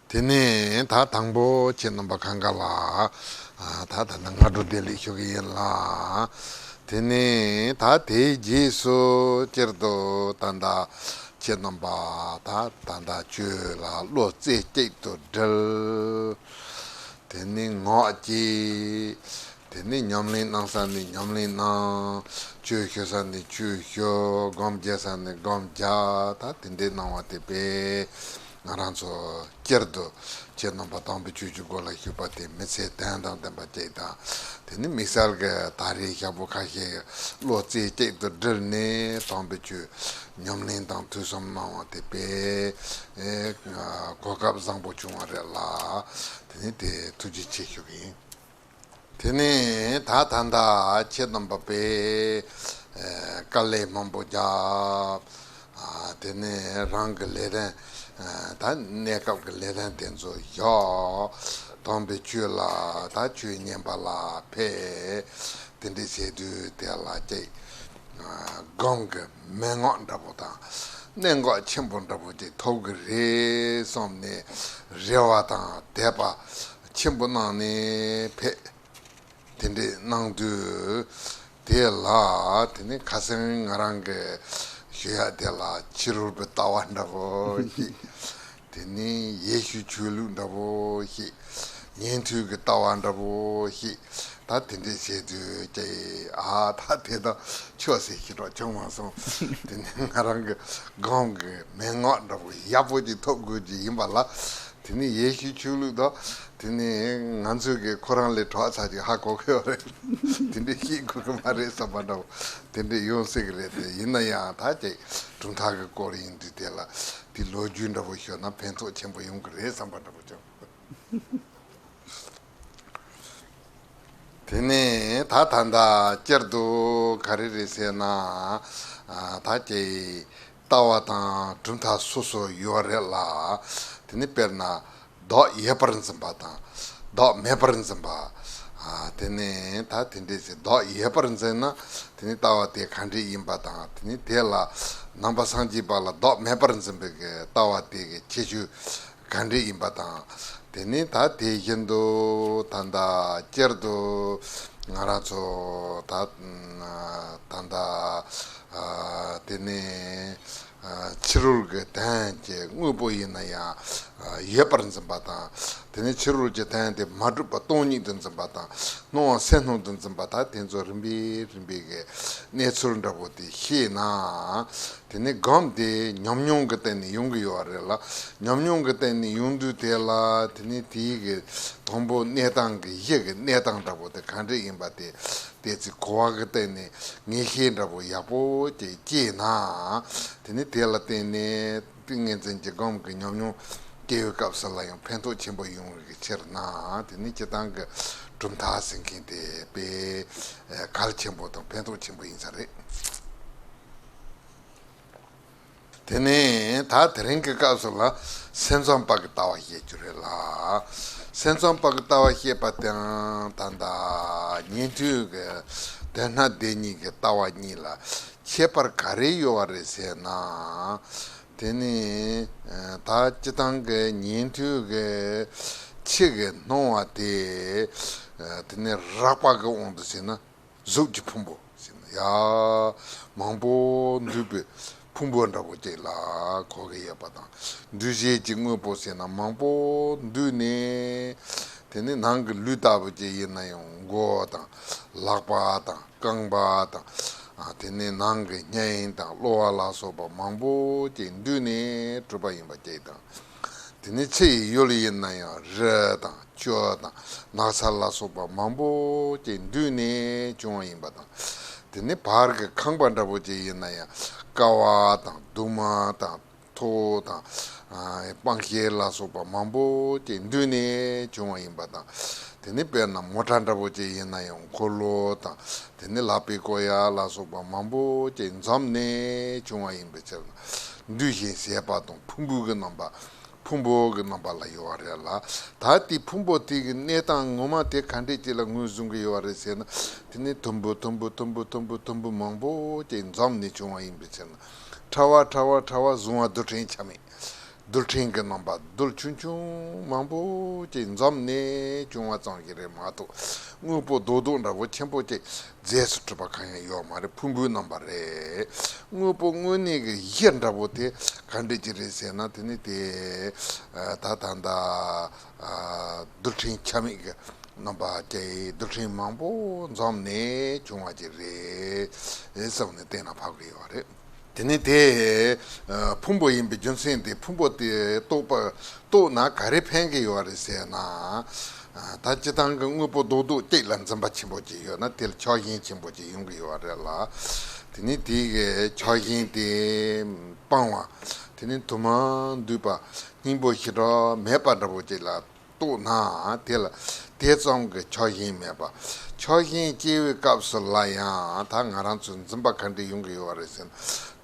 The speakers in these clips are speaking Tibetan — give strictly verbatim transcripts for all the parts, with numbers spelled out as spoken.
དེ་ནས་ད་དང་པོ་ཁྱེད་རྣམ་པ་གང་ག་ལ་ད་ད་ལྟ་སྔ་དྲོ་བདེ་ལེགས་ཞུ་གི་ཡིན་ལ། དེ་ནས་ད་དེའི་རྗེས་སུ་སྤྱིར་དུ་ད་ལྟ་ཁྱེད་རྣམ་པ་ད་ད་ལྟ་ཆོས་ལ་བློ་རྩེ་གཅིག་ཏུ་སྒྲིལ། དེ་ནས་ངག་བཅད། དེ་ནས་ཉམས་ལེན་གནང་ས་ནས་ཉམས་ལེན་གནང་། ཆོས་ཞུ་ས་ནས་ཆོས་ཞུ། སྒོམ་རྒྱག་ས་ནས་སྒོམ་རྒྱག་ད་དེ་འདྲའི་གནང་བ་དེ་དཔེ་ང་རང་ཚོ་སྤྱིར་དུ་ཁྱེད་རྣམ་པ་དམ་པའི་ཆོས་ཀྱི་སྒོ་ལ་ཞུགས་པ་དེ་མི་ཚེ་དོན་དང་ལྡན་པ་ཅིག་དང་། དེ་ནས་དམིགས་བསལ་གྱི་ད་རེས་ཞག་པོ་ཁ་ཤས་བློ་རྩེ་གཅིག་ཏུ་སྒྲིལ་ནས་དམ་པའི་ཆོས་ཉམས་ལེན་དང་ཐོས་བསམ་གནང་བ་དེ་དཔེ་གོ་སྐབས་བཟང་པོ་བྱུང་བ་རེད་ལ། དེ་ནས་དེ་ཐུགས་རྗེ་ཆེ་ཞུ་གི་ཡིན། དེ་ནས་ད་ད་ལྟ་ཁྱེད་རྣམ་པ་དཔེ་དཀའ་ལས་མང་པོ་བརྒྱབ། དེ་ནས་རང་གི་ལས་རིམ་ད་གནས་སྐབས་ཀྱི་ལས་རིམ་དེ་ཚོ་བཞག་དམ་པའི་ཆོས་ལ་ད་ཆོས་ཉན་པ་ལ་ཕེབས། དེ་འདྲ་བྱེད་དུས་དེ་ལ་ཅིག་སྒོམ་གྱི་མན་ངག་འདྲ་པོ་དང་གནད་འགག་ཆེན་པོ་འདྲ་པོ་ཅིག་ཐོབ་གི་རེད་བསམ་ནས་རེ་བ་དང་དད་པ་ཆེན་པོ་གནང་ནས་ཕེབས། དེ་འདྲས་གནང་དུས་དེ་ལ་དེ་ནི་ཁ་སང་ང་རང་གི་ཞུ་ཡག་དེ་ལ་ཕྱི་རོལ་པའི་ལྟ་བ་འདྲ་པོ་ཞིག་དེ་ནི་ཡེ་ཤུ་ཆོས་ལུགས་འདྲ་པོ་ཞིག་ཉན་ཐོས་ཀྱི་ལྟ་བ་འདྲ་པོ་ཞིག་ད་དེ་འདྲས་བྱེད་དུས་ཀྱི་ཨ་ད་དེ་དང་ཆོས་ཟེར་ཞིག་གྲོགས་བྱུང་མ་སོང་། དེ་ནི་ང་རང་གི་སྒོམ་གྱི་མན་ངག་འདྲ་པོ་ཡག་པོ་ཅིག་ཐོབ་དགོས་ཀྱི་ཡིན་པ་ལ། དེ་ནི་ཡེ་ཤུ་ཆོས་ལུགས་དང་། དེ་ནི་ང་ཚོས་ཀྱི་ཁོ་རང་ལས་གྲོགས་ཚ་ཅིག་ཧ་གོ་གི་ཡོད་རེད། དེ་འདྲའི་ཤེས་དགོས་ཀྱི་མ་རེད་བསམ་པ་འདྲ་བོ་དེ་འདྲ་ཡོང་སྲིད་ཀྱི་རེད་དེ། ཡིན་ན་ཡང་ད་ཅིག་གྲུབ་མཐའ་གི་སྐོར་ཡིན་དུས་དེ་ལ་དེ་ལོ་རྒྱུས་འདྲ་བོ་ཤོད་ན་ཕན་ཐོགས་ཆེན་པོ་ཡོང་གི་རེད་བསམ་པ་འདྲ་བོ་བྱུང་། དེ་ནས་ད་ད་ལྟ་སྤྱིར་དུ་ག་རེ་རེད་ཟེར་ན། ད་ཅིག་ལྟ་བ་དང་གྲུབ་མཐའ་སོ་སོ་ཡོད་རེད་ལ། དེ་ནི་དཔེར་ན་བདག་ཡོད་པར་འཛིན་པ་དང་བདག་མེད་པར་འཛིན་པ། དེ་ནི་ད་དེ་འདྲས་ཟེར་བདག་ཡོད་པར་འཛིན་ན་དེ་ནི་ལྟ་བ་དེ་ག་འདྲས་ཡིན་པ་དང་དེ་ནི་དེ་ལ་ནང་པ་སངས་རྒྱས་པ་ལ་བདག་མེད་པར་འཛིན་པའི་གི་ལྟ་བ་དེ་གི་ཁྱད་ཆོས་ག་འདྲས་ཡིན་པ་དང་། དེ་ནི་ད་དེ་བཞིན་དུ་ད་ལྟ་སྤྱིར་དུ་ང་རང་ཚོ་ད་ད་ལྟ་དེ་ནི་ཕྱི་རོལ་གྱི་དོན་གྱི་དངོས་པོ་ཡིན་ན་ཡང་ཡོད་པར་འཛིན་པ་དང་། དེ་ནི་ཕྱི་རོལ་གྱི་དོན་དེ་མ་གྲུབ་པ་སྟོང་ཉིད་དུ་འཛིན་པ་དང་སྣང་བ་སེམས་སྣང་དུ་འཛིན་པ་དང་དེ་ཚོ་རིམ་པས་རིམ་པས་ཀྱི་གནས་ཚུལ་འདྲ་པོ་དེ་ཤེས་ན། དེ་ནི་སྒོམ་དེ་ཉམས་མྱོང་གི་སྟེང་ནས་ཡོང་གི་ཡོད་རེད་ལ། ཉམས་མྱོང་གི་སྟེང་ནས་ཡོང་དུས་དེ་ལ་དེ་ནི་དེའི་གི་དང་པོ་གནས་སྟངས་ཀྱི་གཞི་གི་གནས་སྟངས་འདྲ་པོ་དེ་ག་འདྲ་ཡིན་པ་དེ་དེ་ཚོའི་གོ་བ་གི་སྟེང་ནས་ངེས་ཤེས་འདྲ་པོ་ཡག་པོ་ཅིག་སྐྱེས་ན། དེ་ནི་དེ་ལ་བརྟེན་ནས་ཏིང་ངེ་འཛིན་གྱི་སྒོམ་གྱི་ཉམས་མྱོང་སྐྱེ་བའི་སྐབས་སུ་ལ་ཡང་ཕན་ཐོགས་ཆེན་པོ་ཡོང་བའི་ཕྱིར་ན། དེ་ནི་སྤྱིར་བཏང་གི་གྲུབ་མཐའ་ཟེར་མཁན་དེ་དཔེ་གལ་ཆེན་པོ་དང་ཕན་ཐོགས་ཆེན་པོ་ཡིན་ས་རེད། དེ་ནས་ད་དེ་རིང་གི་སྐབས་སུ་ལ་སེམས་ཙམ་པ་གི་ལྟ་བ་བཤད་རྒྱུ་རེད་ལ། སེམས་ཙམ་པ་གི་ལྟ་བ་བཤད་པ་དང་ད་ལྟ་ཉན་ཐོས་ཀྱི་དོན་སྣ་སྡེ་གཉིས་ཀྱི་ལྟ་བ་གཉིས་ལ་ཁྱད་པར་ག་རེ་ཡོད་པ་རེད་ཟེར་ན། དེ་ནི་ད་སྤྱིར་བཏང་གི་ཉན་ཐོས་ཀྱི་ཆོས་ཀྱི་སྣང་བ་དེ་དེ་ནི་རགས་པ་གི་དབང་དུ་བྱས་ན། གཟུགས་ཀྱི་ཕུང་པོ་ཟེར་ན་ཡ། མང་པོ་འདུས་པའི་ཕུང་པོ་འདྲ་པོ་ཅིག་ལ་གོ་གི་ཡོད་པ་དང་། འདུས་བྱས་ཀྱི་དངོས་པོ་ཟེར་ན་མང་པོ་འདུས་ནས། དེ་ནི་ནང་གི་ལུས་ལྟ་བུ་ཅིག་ཡིན་ན་ཡང་མགོ་དང་ལག་པ་དང་རྐང་པ་དང་། དེ་ནི་ནང་གི་སྙིང་དང་གློ་བ་ལ་སོགས་པ་མང་པོ་ཅིག་འདུས་ནས་གྲུབ་པ་ཡིན་པ་ཅིག་དང་། དེ་ནི་ཕྱི་ཡི་ཡུལ་ཡིན་ན་ཡང་རི་དང་ཆུ་དང་ནགས་ཚལ་ལ་སོགས་པ་མང་པོ་ཅིག་འདུས་ནས་བྱུང་བ་ཡིན་པ་དང་། དེ་ནི་བར་གྱི་ཁང་པ་འདྲ་པོ་ཅིག་ཡིན་ན་ཡང་ཀ་བ་དང་གདུང་མ་དང་ཐོ་དང་སྤང་ཤེལ་ལ་སོགས་པ་མང་པོ་ཅིག་འདུས་ནས་བྱུང་བ་ཡིན་པ་དང་། དེ་ནི་དཔེར་ན་མོ་ཊ་འདྲ་པོ་ཅིག་ཡིན་ན་ཡང་འཁོར་ལོ་དང་དེ་ནི་ལག་པའི་སྐོར་ཡ་ལ་སོགས་པ་མང་པོ་ཅིག་འཛོམས་ནས་བྱུང་བ་ཡིན་པའི་ཕྱིར་ན། འདུས་ཤིང་ཟད་པ་དང་ཕུང་པོ་གི་རྣམ་པ། ཕུང་པོ་གི་རྣམ་པ་ལ་ཡོད་པ་རེད་ལ། ད་དེ་ཕུང་པོ་དེ་གི་གནས་སྟངས་ངོ་མ་དེ་ག་འདྲས་ཅིག་ལ་ངོས་བཟུང་གི་ཡོད་པ་རེད་ཟེར་ན། དེ་ནི་དུམ་བུ་དུམ་བུ་དུམ་བུ་དུམ་བུ་དུམ་བུ་མང་པོ་ཅིག་འཛོམས་ནས་བྱུང་བ་ཡིན་པའི་ཕྱིར་ན། ཕྲ་བ་ཕྲ་བ་ཕྲ་བ་གཟུང་བ་རྡུལ་ཕྲན་ཆ་མེད། རྡུལ་ཕྲན་གྱི་རྣམ་པ་རྡུལ་ཆུང་ཆུང་མང་པོ་ཅིག་འཛོམས་ནས་བྱུང་བ་ཙམ་ཞིག་རེད་མ་གཏོགས། དངོས་པོ་རྡོག་རྡོག་འདྲ་བོ་ཆེན་པོ་ཅིག་རྫས་སུ་གྲུབ་པ་གང་ཡང་ཡོད་མ་རེད། ཕུང་པོའི་རྣམ་པ་རེད། དངོས་པོ་དངོས་གནས་ཀྱི་གཞི་འདྲ་བོ་དེ་ག་འདྲ་ཅིག་རེད་ཟེར་ན། དེ་ནི་དེ་ད་ད་ད་རྡུལ་ཕྲན་ཆ་མེད་ཀྱི་རྣམ་པ་ཅིག་རྡུལ་ཕྲན་མང་པོ་འཛོམས་ནས་བྱུང་བ་ཅིག་རེད་བསམ་ནས་གཏན་ལ་ཕབ་ཀྱི་ཡོད་རེད། དེ་ནི་དེ་ཕུང་པོ་ཡིན་པའི་རྒྱུ་མཚན་དེ། ཕུང་པོ་དེ་རྟོགས་པ་རྟོགས་ན་ག་རེ་ཕན་གྱི་ཡོད་རེད་ཟེར་ན། ད་སྤྱིར་བཏང་གི་དངོས་པོ་རྡོག་རྡོག་གཅིག་ལ་འཛིན་པ་ཆེན་པོ་ཅིག་ཡོད་ན་དེ་ལ་ཆགས་ཞེན་ཆེན་པོ་ཅིག་ཡོང་གི་ཡོད་རེད་ལ། དེ་ནི་དེ་གི་ཆགས་ཞེན་དེ་སྤང་བ། དེ་ནི་དུ་མ་འདུས་པ་སྙིང་པོ་ཞེ་དྲག་མེད་པ་འདྲ་བོ་ཅིག་ལ་རྟོགས་ན། དེ་ལ་དེ་ཙམ་གྱི་ཆགས་ཞེན་མེད་པ། ཆགས་ཞེན་སྐྱེ་བའི་སྐབས་སུ་ལ་ཡང་ད་ང་རང་ཚོའི་འཛིན་པ་ག་འདྲ་ཡོང་གི་ཡོད་རེད་ཟེར་ན།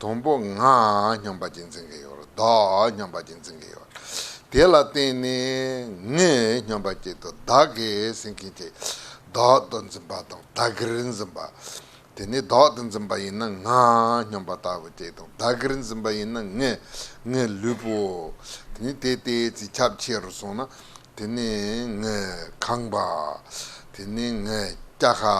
དང་པོ་ང་སྙམ་པ་ཅིག་འཛིན་གྱི་ཡོད་རེད། བདག་སྙམ་པ་ཅིག་འཛིན་གྱི་ཡོད་རེད། དེ་ལ་བརྟེན་ནས་ངའི་སྙམ་པ་ཅིག་དང་བདག་གི་ཟེར་མཁན་ཅིག་བདག་ཏུ་འཛིན་པ་དང་བདག་གིར་འཛིན་པ། དེ་ནས་བདག་ཏུ་འཛིན་པ་ཡིན་ན་ང་སྙམ་པ་ལྟ་བུ་ཅིག་དང་། བདག་གིར་འཛིན་པ་ཡིན་ན་ངའི་ངའི་ལུས་པོ། དེ་ནས་དེ་ཏོག་ཙམ་ཁྱབ་ཆེ་རུ་སོང་ན། དེ་ནས་ངའི་ཁང་པ། དེ་ནས་ངའི་ཅ་ཁ།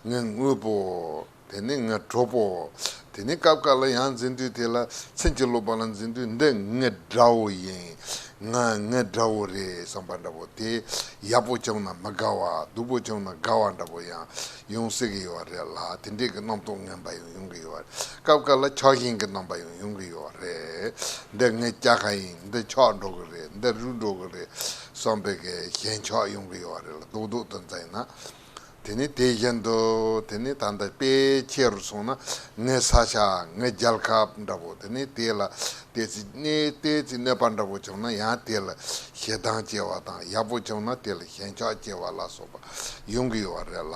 ངའི་དངོས་པོ། དེ་ནས་ངའི་གྲོགས་པོ། དེ་ནས་སྐབས་འགའ་ལ་ཡང་འཛིན་དུས་དེ་ལ་ཚིག་གི་ལོག་པ་ལ་འཛིན་དུས་འདི་ངའི་དགྲ་བོ་ཡིན། ང་ངའི་དགྲ་བོ་རེད་བསམ་པ་འདྲ་བོ་དེ། ཡག་པོ་བྱུང་ན་མི་དགའ་བ། སྡུག་པོ་བྱུང་ན་དགའ་བ་འདྲ་བོ་ཡང་ཡོང་སྲིད་ཀྱི་ཡོད་རེད་ལ། དེ་འདྲས་ཀྱི་རྣམ་རྟོག་ངན་པ་ཡང་ཡོང་གི་ཡོད་རེད། སྐབས་འགའ་ལ་ཆགས་ཞེན་གྱི་རྣམ་པ་ཡང་ཡོང་གི་ཡོད་རེད། འདི་ངའི་ཅ་ཁ་ཡིན། འདི་ཆག་འགྲོ་གི་རེད། འདི་རུལ་འགྲོ་གི་རེད་བསམ་པའི་གི་ཞེན་ཆགས་ཡོང་གི་ཡོད་རེད་ལ། རྡོག་རྡོག་ཏུ་འཛིན་ན། དེ་ནས་དེ་བཞིན་དུ་དེ་ནས་ད་ལྟ་དཔེ་ཆེ་རུ་སོང་ན་ངའི་ས་ཆ། ངའི་རྒྱལ་ཁབ་འདྲ་བོ། དེ་ནས་དེ་ལ་ཏོག་ཙམ་གནས་ཏོག་ཙམ་གནོད་པ་འདྲ་བོ་བྱུང་ན་ཡང་དེ་ལ་ཞེ་སྡང་སྐྱེ་བ་དང་། ཡག་པོ་བྱུང་ན་དེ་ལ་ཞེན་ཆགས་སྐྱེ་བ་ལ་སོགས་པ་ཡོང་གི་ཡོད་རེད་ལ།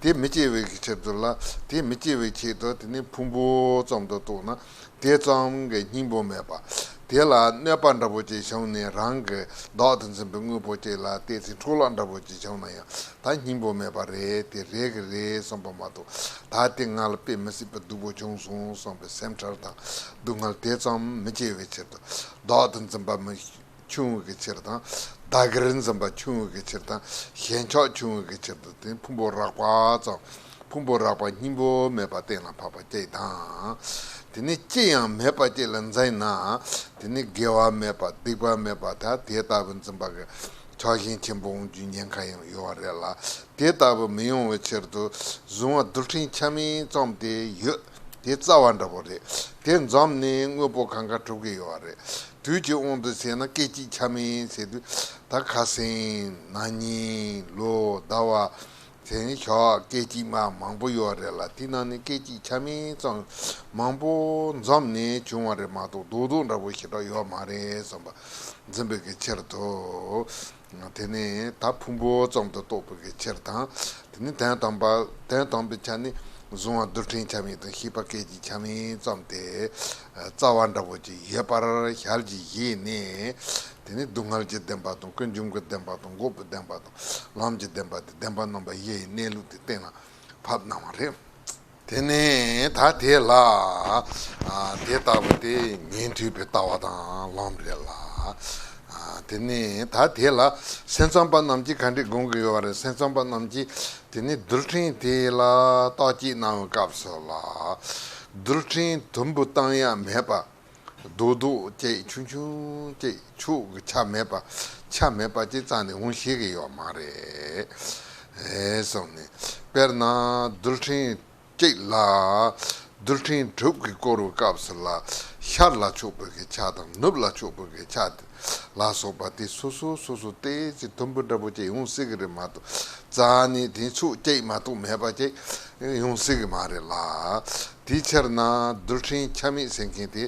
དེ་མི་སྐྱེ་བའི་གི་ཆེད་དུ་ལ། དེ་མི་སྐྱེ་བའི་ཆེད་དུ་དེ་ནས་ཕུང་པོ་ཙམ་དུ་རྟོགས་ན། དེ་ཙམ་གྱི་སྙིང་པོ་མེད་པ། དེ་ལ་གནོད་པ་འདྲ་བོ་ཅིག་བྱུང་ནས་རང་གི་བདག་ཏུ་འཛིན་པའི་དངོས་པོ་ཅིག་ལ་ཏོག་ཙམ་འཕྲོ་བརླག་འདྲ་བོ་ཅིག་བྱུང་ན་ཡང་ད་སྙིང་པོ་མེད་པ་རེད། དེ་རེད་གི་རེད་བསམ་པ་མ་གཏོགས། ད་དེ་ང་ལ་དཔེ་མི་སྲིད་པའི་སྡུག་པོ་བྱུང་སོང་བསམ་པའི་སེམས་ཁྲལ་དང་སྡུག་བསྔལ་དེ་ཙམ་མི་སྐྱེ་བའི་ཕྱིར་དུ། བདག་ཏུ་འཛིན་པ་མི་ཆུང་བའི་གི་ཕྱིར་དང་། བདག་གིར་འཛིན་པ་ཆུང་བའི་གི་ཕྱིར་དང་། ཞེན་ཆགས་ཆུང་བའི་གི་ཕྱིར་དུ། དེ་ཕུང་པོ་རགས་པ་ཙམ། ཕུང་པོ་རགས་པ་སྙིང་པོ་མེད་པ་གཏན་ལ་ཕབ་པ་གཅིག་དང་། དེ་ནས་ཅི་ཡང་མེད་པ་གཅིག་ལ་འཛིན་ན། དེ་ནི་དགེ་བ་མེད་པ་སྡིག་པ་མེད་པ། ད་དེ་ལྟ་བུ་འཛིན་པ་གི་ཆགས་ཞེན་ཆེན་པོ་འོང་རྒྱུའི་ཉེན་ཁ་ཡང་ཡོད་རེད་ལ། དེ་ལྟ་བུ་མི་ཡོང་བའི་ཕྱིར་དུ་གཟུང་བ་རྡུལ་ཕྲན་ཆ་མེད་ཙམ་དེ་ཡོད། དེ་རྩ་བ་འདྲ་བོ་རེད། དེ་འཛོམས་ནས་དངོས་པོ་གང་ག་གྲུབ་ཀྱི་ཡོད་རེད། དུས་ཀྱི་དབང་དུ་བྱས་ན་སྐད་ཅིག་ཆ་མེད་ཟེར་དུས། ད་ཁ་སང་ན་ནིང་ལོ་ཟླ་བ་དེ་ནི་ཞག་སྐད་ཅིག་མ་མང་པོ་ཡོད་རེད་ལ། དེ་ནང་ནས་སྐད་ཅིག་ཆ་མེད་ཙམ་མང་པོ་འཛོམས་ནས་བྱུང་བ་རེད་མ་གཏོགས་རྡོག་རྡོག་འདྲ་བོ་ཞེ་དྲག་ཡོད་མ་རེད་བསམ་པ་འཛིན་པའི་གི་ཕྱིར་དུ། དེ་ནས་ད་ཕུང་པོ་ཙམ་དུ་རྟོགས་པའི་གི་ཕྱིར་དང་། དེ་ནས་དོན་དམ་པ། དོན་དམ་པའི་ཆ་ནས་གཟུང་བ་རྡུལ་ཕྲན་ཆ་མེད་དང་ཤེས་པ་སྐད་ཅིག་ཆ་མེད་ཙམ་དེ་རྩ་བ་འདྲ་བོ་ཅིག་ཡོད་པར་ཞལ་གྱིས་བཞེས་ནས། དེ་ནས་སྡུག་བསྔལ་གྱི་བདེན་པ་དང་། ཀུན་འབྱུང་གི་བདེན་པ་དང་། འགོག་པའི་བདེན་པ་དང་། ལམ་གྱི་བདེན་པ་དེ། བདེན་པ་རྣམ་པ་བཞིའི་གནས་ལུགས་དེ་གཏན་ལ་ཕབ་གནང་བ་རེད། དེ་ནས་ད་དེ་ལ། ཨ། དེ་ལྟ་བུ་དེ་ཉན་ཐོས་པའི་ལྟ་བ་དང་ལམ་རེད་ལ། ཨ། དེ་ནས་ད་དེ་ལ་སེམས་ཙམ་པ་རྣམས་ཀྱིས་ག་འདྲས་དགོངས་ཀྱི་ཡོད་རེད། སེམས་ཙམ་པ་རྣམས་ཀྱིས་དེ་ནས་རྡུལ་ཕྲན་དེ་ལ་བརྟག་དཔྱད་གནང་བའི་སྐབས་སུ་ལ། རྡུལ་ཕྲན་དུམ་བུ་བཏང་ཡ་མེད་པ། རྡོག་རྡོག་ཅིག་ཆུང་ཆུང་ཅིག་ཕྱོགས་ཀྱི་ཆ་མེད་པ། ཆ་མེད་པ་ཅིག་རྩ་ནས་འོང་ཤེས་ཀྱི་ཡོད་མ་རེད། ཨེ། གསུངས་ནས། དཔེར་ན་རྡུལ་ཕྲན་གཅིག་ལ། རྡུལ་ཕྲན་དྲུག་གིས་བསྐོར་བའི་སྐབས་སུ་ལ། ཤར་ལ་ཕྱོགས་པའི་གི་ཆ་དང་། ནུབ་ལ་ཕྱོགས་པའི་གི་ཆ་ལ་སོགས་པ་དེ་སོ་སོ་སོ་སོ་ཏོག་ཙམ་དུམ་བུ་འདྲ་པོ་ཅིག་ཡོང་སྲིད་ཀྱི་རེད་མ་གཏོགས། རྩ་ནས་དེ་ཕྱོགས་གཅིག་མ་གཏོགས་མེད་པ་ཅིག་ཡོང་སྲིད་ཀྱི་མ་རེད་ལ། དེའི་ཕྱིར་ན་རྡུལ་ཕྲན་ཆ་མེད་ཟེར་མཁན་དེ་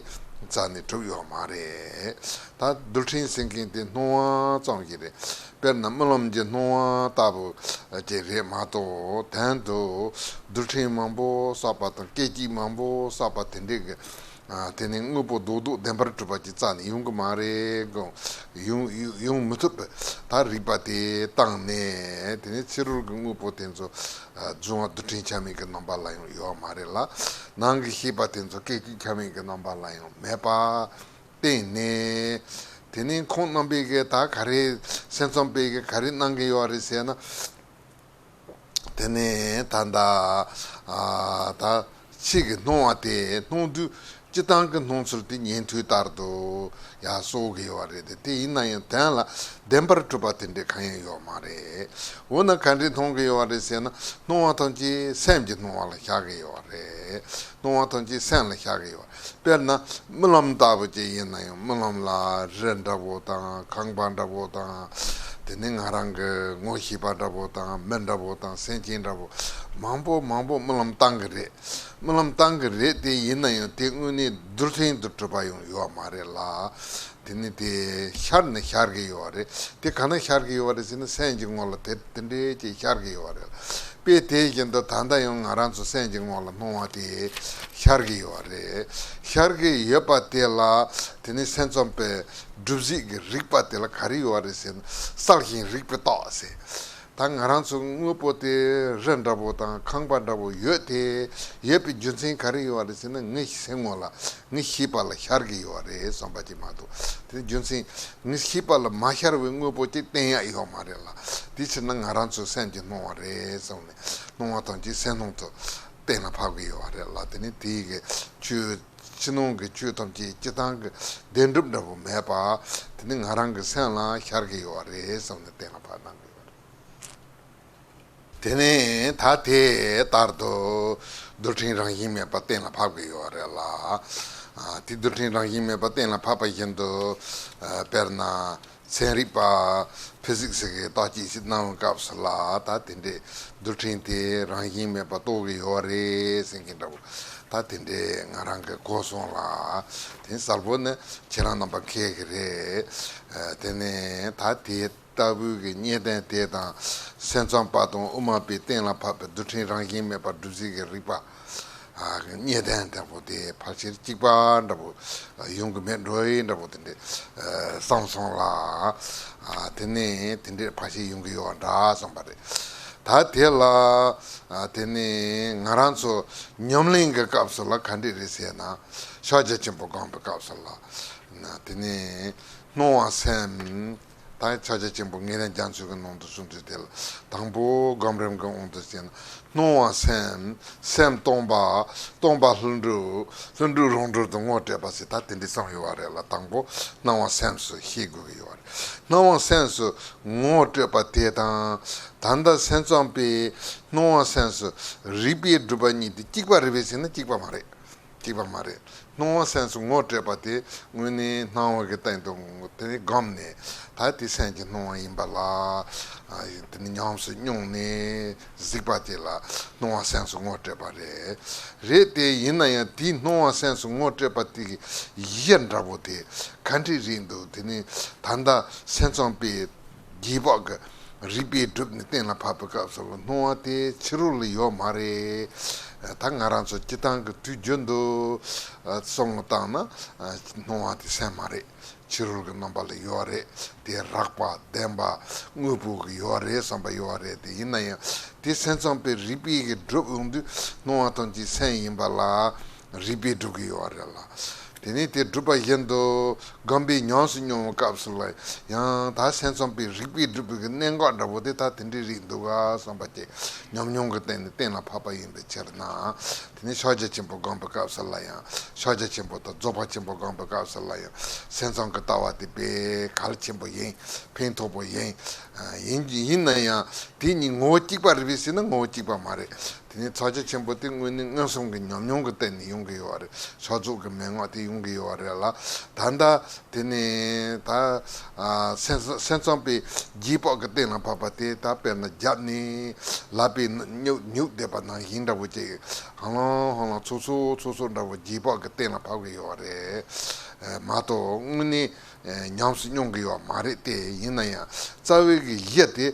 རྩ་ནས་གྲུབ་ཡོད་མ་རེད། ད་རྡུལ་ཕྲན་ཟེར་མཁན་དེ་སྣང་བ་ཙམ་ཞིག་རེད། དཔེར་ན་རྨི་ལམ་གྱི་སྣང་བ་ལྟ་བུ་ཅིག་རེད་མ་གཏོགས། དོན་དུ་རྡུལ་ཕྲན་མང་པོ་བསགས་པ་དང་། སྐད་ཅིག་མང་པོ་བསགས་པ་དེ་འདྲས་ཀྱི། ཨ། དེ་ནས་དངོས་པོ་རྡོག་རྡོག་བདེན་པར་གྲུབ་པ་ཅིག་རྩ་ནས་ཡོང་གི་མ་རེད་གོ། ཡོང་ཡོང་མི་ཐུབ་པའི་ད་རིགས་པ་དེ་བཏང་ནས། དེ་ནས་ཕྱི་རོལ་གྱི་དངོས་པོ་དེ་ཚོ། ཨ། གཟུང་བ་རྡུལ་ཕྲན་ཆ་མེད་ཀྱི་རྣམ་པ་ལ་ཡང་ཡོད་མ་རེད་ལ། ནང་གི་ཤེས་པ་དེ་ཚོ་སྐད་ཅིག་ཆ་མེད་ཀྱི་རྣམ་པ་ལ་ཡང་མེད་པ། བརྟེན་ནས། དེ་ནས་ཁོང་རྣམ་པས་གི་ད་ག་རེ་སེམས་ཙམ་པས་གི་ག་རེ་གནང་གི་ཡོད་རེད་ཟེར་ན། དེ་ནས་ད་ལྟ་ཨ་ད་ཕྱིས་ཀྱི་སྣང་བ་དེ་སྣང་དུས་སྤྱིར་བཏང་གི་སྣང་ཚུལ་དེ་ཉན་ཐོས་ལྟར་དུ་ཡང་གསོག་གི་ཡོད་རེད་དེ། དེ་ཡིན་ན་ཡང་དོན་ལ་བདེན་པར་གྲུབ་པ་དེ་འདྲ་གང་ཡང་ཡོད་མ་རེད། འོ་ན་ག་འདྲས་མཐོང་གི་ཡོད་རེད་ཟེར་ན། སྣང་བ་ཐམས་ཅད་སེམས་ཀྱི་སྣང་བ་ལ་ཤར་གི་ཡོད་རེད། སྣང་བ་ཐམས་ཅད་སེམས་ལ་ཤར་གི་ཡོད་རེད། དཔེར་ན་རྨི་ལམ་ལྟ་བུ་ཅིག་ཡིན་ན་ཡང་རྨི་ལམ་ལ་རི་འདྲ་བོ་དང་ཁང་པ་འདྲ་བོ་དང་། དེ་ནས་ང་རང་གི་ངོ་ཤེས་པ་འདྲ་བོ་དང་མི་འདྲ་བོ་དང་སེམས་ཅན་འདྲ་བོ་མང་པོ་མང་པོ་རྨི་ལམ་བཏང་གི་རེད། རྨི་ལམ་བཏང་གི་རེད་དེ། ཡིན་ན་ཡང་དེ་དངོས་གནས་རྡུལ་ཕྲན་དུ་གྲུབ་པ་ཡང་ཡོད་མ་རེད་ལ། དེ་ནི་དེ་ཤར་ནི་ཤར་གི་ཡོད་རེད། དེ་ག་ན་ཤར་གི་ཡོད་རེད་ཟེར་ན། སེམས་ཀྱི་ངོ་ལ་དེ་དེ་འདྲའི་ཅིག་ཤར་གི་ཡོད་རེད། དཔེ་དེ་བཞིན་དུ་ད་ལྟ་ཡང་ང་རང་ཚོ་སེམས་ཀྱི་ངོ་ལ་སྣང་བ་དེ་ཤར་གི་ཡོད་རེད། ཤར་གི་ཡོད་པ་དེ་ལ། དེ་ནི་སེམས་ཙམ་པའི་སྒྲུབ་བྱེད་ཀྱི་རིགས་པ་དེ་ལ་ག་རེ་ཡོད་རེད་ཟེར་ན། གསལ་ཞིང་རིག་པའི་རྟགས་ཟེར། ད་ང་རང་ཚོ་དངོས་པོ་དེ་རི་འདྲ་བོ་དང་ཁང་པ་འདྲ་བོ་ཡོད་དེ། ཡོད་པའི་རྒྱུ་མཚན་ག་རེ་ཡོད་རེད་ཟེར་ན། ངའི་སེམས་ངོ་ལ་ངའི་ཤེས་པ་ལ་ཤར་གི་ཡོད་རེད་བསམ་པ་ཅིག་མ་གཏོགས། དེ་རྒྱུ་མཚན་ངའི་ཤེས་པ་ལ་མ་ཤར་བའི་དངོས་པོ་ཅིག་བསྟན་ཡག་ཡོད་མ་རེད་ལ། དེའི་ཕྱིར་ན་ང་རང་ཚོའི་སེམས་ཀྱི་སྣང་བ་རེད་བསམ་ནས། སྣང་བ་ཐམས་ཅད་སེམས་སྣང་དུ་གཏན་ལ་ཕབ་གི་ཡོད་རེད་ལ། དེ་ནི་དེའི་གི་ཆོས་ཕྱི་ནང་གི་ཆོས་ཐམས་ཅད་སྤྱིར་བཏང་གི་བདེན་གྲུབ་འདྲ་བོ་མེད་པ། དེ་ནི་ང་རང་གི་སེམས་ལ་ཤར་གི་ཡོད་རེད་བསམ་ནས་གཏན་ལ་ཕབ་གནང་གི་ཡོད་རེད། དེ་ནས་ད་དེ་ལྟར་དུ་རྡུལ་ཕྲན་རང་བཞིན་མེད་པ་གཏན་ལ་ཕབ་ཀྱི་ཡོད་རེད་ལ། ཨ། དེ་རྡུལ་ཕྲན་རང་བཞིན་མེད་པ་གཏན་ལ་ཕབ་པ་བཞིན་དུ། ཨ། དཔེར་ན་ཚན་རིག་པ་ཕི་ཟིག་སི་གི་བརྟག་དཔྱད་ཅིག་གནང་བའི་སྐབས་སུ་ལ། ད་དེ་འདྲའི་རྡུལ་ཕྲན་དེ་རང་བཞིན་མེད་པ་རྟོགས་ཀྱི་ཡོད་རེད་ཟེར་མཁན་འདྲ་བོ། ད་དེ་འདྲའི་ང་རང་གི་གོ་སོང་ལ། དེ་གསལ་པོ་ནི་ཁྱེད་རང་རྣམ་པ་མཁྱེན་གྱི་རེད། ཨ། དེ་ནས་ད་དེ་ལྟ་བུའི་གི་རྙེད་དོན་དེ་དང་། སེམས་ཙམ་པ་དང་དབུ་མ་པས་གཏན་ལ་ཕབ་པའི་རྡུལ་ཕྲན་རང་བཞིན་མེད་པ་སྒྲུབ་བྱེད་ཀྱི་རིགས་པ། ཨ། རྙེད་དོན་འདྲ་པོ་དེ་ཕལ་ཆེར་གཅིག་པ་འདྲ་པོ་ཡོང་གི་མེད་འགྲོ་ཡི་འདྲ་པོ་དེ་འདྲ་བསམ་སོང་ལ། ཨ། དེ་ནས་དེ་འདྲའི་ཕལ་ཆེར་ཡོང་གི་ཡོད་འདྲ་བསམ་པ་རེད། ད་དེ་ལ། ཨ། དེ་ནས་ང་རང་ཚོ་ཉམས་ལེན་གྱི་སྐབས་སུ་ལ་ག་འདྲ་རེད་ཟེར་ན། ཕྱག་རྒྱ་ཆེན་པོ་སྒོམ་པའི་སྐབས་སུ་ལ། ན། དེ་ནས་སྣང་བ་སེམས། ད་ཕྱག་རྒྱ་ཆེན་པོ་ངེས་ལེགས་རྒྱ་མཚོའི་གི་ནང་དུ་གསུངས་དུས། དེ་ལ་དང་པོ་སྒོམ་རིམ་གྱི་དབང་དུ་བྱས་ན། སྣང་བ་སེམས། སེམས་སྟོང་པ། སྟོང་པ་ལྷུན་གྲུབ། ལྷུན་གྲུབ་རང་གྲོལ་དུ་ངོ་སྤྲད་པ་ཟེར། ད་དེ་འདྲའི་གསུངས་ཡོད་པ་རེད་ལ། དང་པོ་སྣང་བ་སེམས་སུ་ཤེས་དགོས་ཀྱི་ཡོད་པ་རེད། སྣང་བ་སེམས་སུ་ངོ་སྤྲད་པ་དེ་དང་། ད་ལྟ་སེམས་ཙམ་པས་སྣང་བ་སེམས་སུ་རིགས་པས་སྒྲུབ་པ་གཉིས་དེ་གཅིག་པ་རེད་པས་ཟེར་ན། གཅིག་པ་མ་རེད། གཅིག་པ་མ་རེད། སྣང་བ་སེམས་སུ་ངོ་སྤྲད་པ་དེ་དངོས་གནས་སྣང་བ་གི་སྟེང་དུ་དེ་ནས་བསྒོམས་ནས། ད་དེ་སེམས་ཀྱི་སྣང་བ་ཡིན་པ་ལ། ཨ། དེ་ནས་ཉམས་སུ་མྱོང་ནས་གཟིགས་པ་དེ་ལ་སྣང་བ་སེམས་སུ་ངོ་སྤྲད་པ་རེད། རེད་དེ། ཡིན་ན་ཡང་དེའི་སྣང་བ་སེམས་སུ་ངོ་སྤྲད་པ་དེ་གི་གཞི་འདྲ་པོ་དེ་ག་འདྲ་རེད་འདུག་དེ་ནས་ད་ལྟ་སེམས་ཙམ་པས་རྗེས་དཔག་གི་རིགས་པས་སྒྲུབ་ནས་གཏན་ལ་ཕབ་པའི་སྐབས་སུ་ལ། སྣང་བ་དེ་ཕྱི་རོལ་ལ་ཡོད་མ་རེད། ད་ང་རང་ཚོ་སྤྱིར་བཏང་གི་དུས་རྒྱུན་དུ། ཨ། བསམ་བློ་བཏང་ན། ཨ། སྣང་བ་དེ་སེམས་མ་རེད། ཕྱི་རོལ་གྱི་རྣམ་པ་ལ་ཡོད་རེད། དེ་རགས་པ་བདེན་པ་དངོས་པོ་གི་ཡོད་རེད་བསམ་པ་ཡོད་རེད་དེ། ཡིན་ན་ཡང་དེ་སེམས་ཙམ་པས་རིགས་པས་གི་སྒྲུབ་ཡོང་དུས། སྣང་བ་ཐམས་ཅད་སེམས་ཡིན་པ་ལ་རིགས་པས་སྒྲུབ་ཀྱི་ཡོད་རེད་ལ། དེ་ནས་དེ་སྒྲུབ་པ་བཞིན་དུ་སྒོམ་པས་ཉམས་སུ་མྱོང་བའི་སྐབས་སུ་ལ་ཡང་། ད་སེམས་ཙམ་པས་རིགས་པས་སྒྲུབ་པའི་གི་གནད་འགག་འདྲ་པོ་དེ་ད་དེ་འདྲ་རེད་འདུག་ག་བསམ་པ་ཅིག་ཉམས་མྱོང་གི་སྟེང་ནས་གཏན་ལ་ཕབ་པ་ཡིན་པའི་ཕྱིར་ན། དེ་ནས་ཕྱག་རྒྱ་ཆེན་པོ་སྒོམ་པའི་སྐབས་སུ་ལ་ཡང་། ཕྱག་རྒྱ་ཆེན་པོ་དང་རྫོགས་པ་ཆེན་པོ་སྒོམ་པའི་སྐབས་སུ་ལ་ཡང་། སེམས་ཙམ་གྱི་ལྟ་བ་དེ་དཔེ་གལ་ཆེན་པོ་ཡིན། ཕན་ཐོགས་པོ་ཡིན། ཡིན། ཡིན་ན་ཡང་དེ་གཉིས་ངོ་བོ་གཅིག་པ་རེད་པས་ཟེར་ན་ངོ་བོ་གཅིག་པ་མ་རེད། དེ་ནས་ཕྱག་རྒྱ་ཆེན་པོ་དེ་དངོས་གནས་མངོན་སུམ་གྱི་ཉམས་མྱོང་གི་སྟེང་ནས་ཡོང་གི་ཡོད་རེད། ཕྱག་རྫོགས་ཀྱི་མན་ངག་དེ་ཡོང་གི་ཡོད་རེད་ལ། ད་ལྟ་དེ་ནས་ད། ཨ། སེམས། སེམས་ཙམ་པས་རྗེས་དཔག་གི་གཏན་ལ་ཕབ་པ་དེ། ད་དཔེར་ན་རྒྱབ་ནས་ལག་པས་ཉུག་ཉུག་བསྡད་པ་ནང་བཞིན་འདྲ་པོ་ཅིག་ཧང་ལང་ཧང་ལང་ཚུགས་ཚུགས་ཚུགས་ཚུགས་འདྲ་པོ་རྗེས་དཔག་གི་གཏན་ལ་ཕབ་གི་ཡོད་རེད། ཨ། མ་གཏོགས་དངོས་གནས། ཨ། ཉམས་སུ་མྱོང་གི་ཡོད་མ་རེད་དེ། ཡིན་ན་ཡང་རྩ་བའི་གི་གཞི་དེ།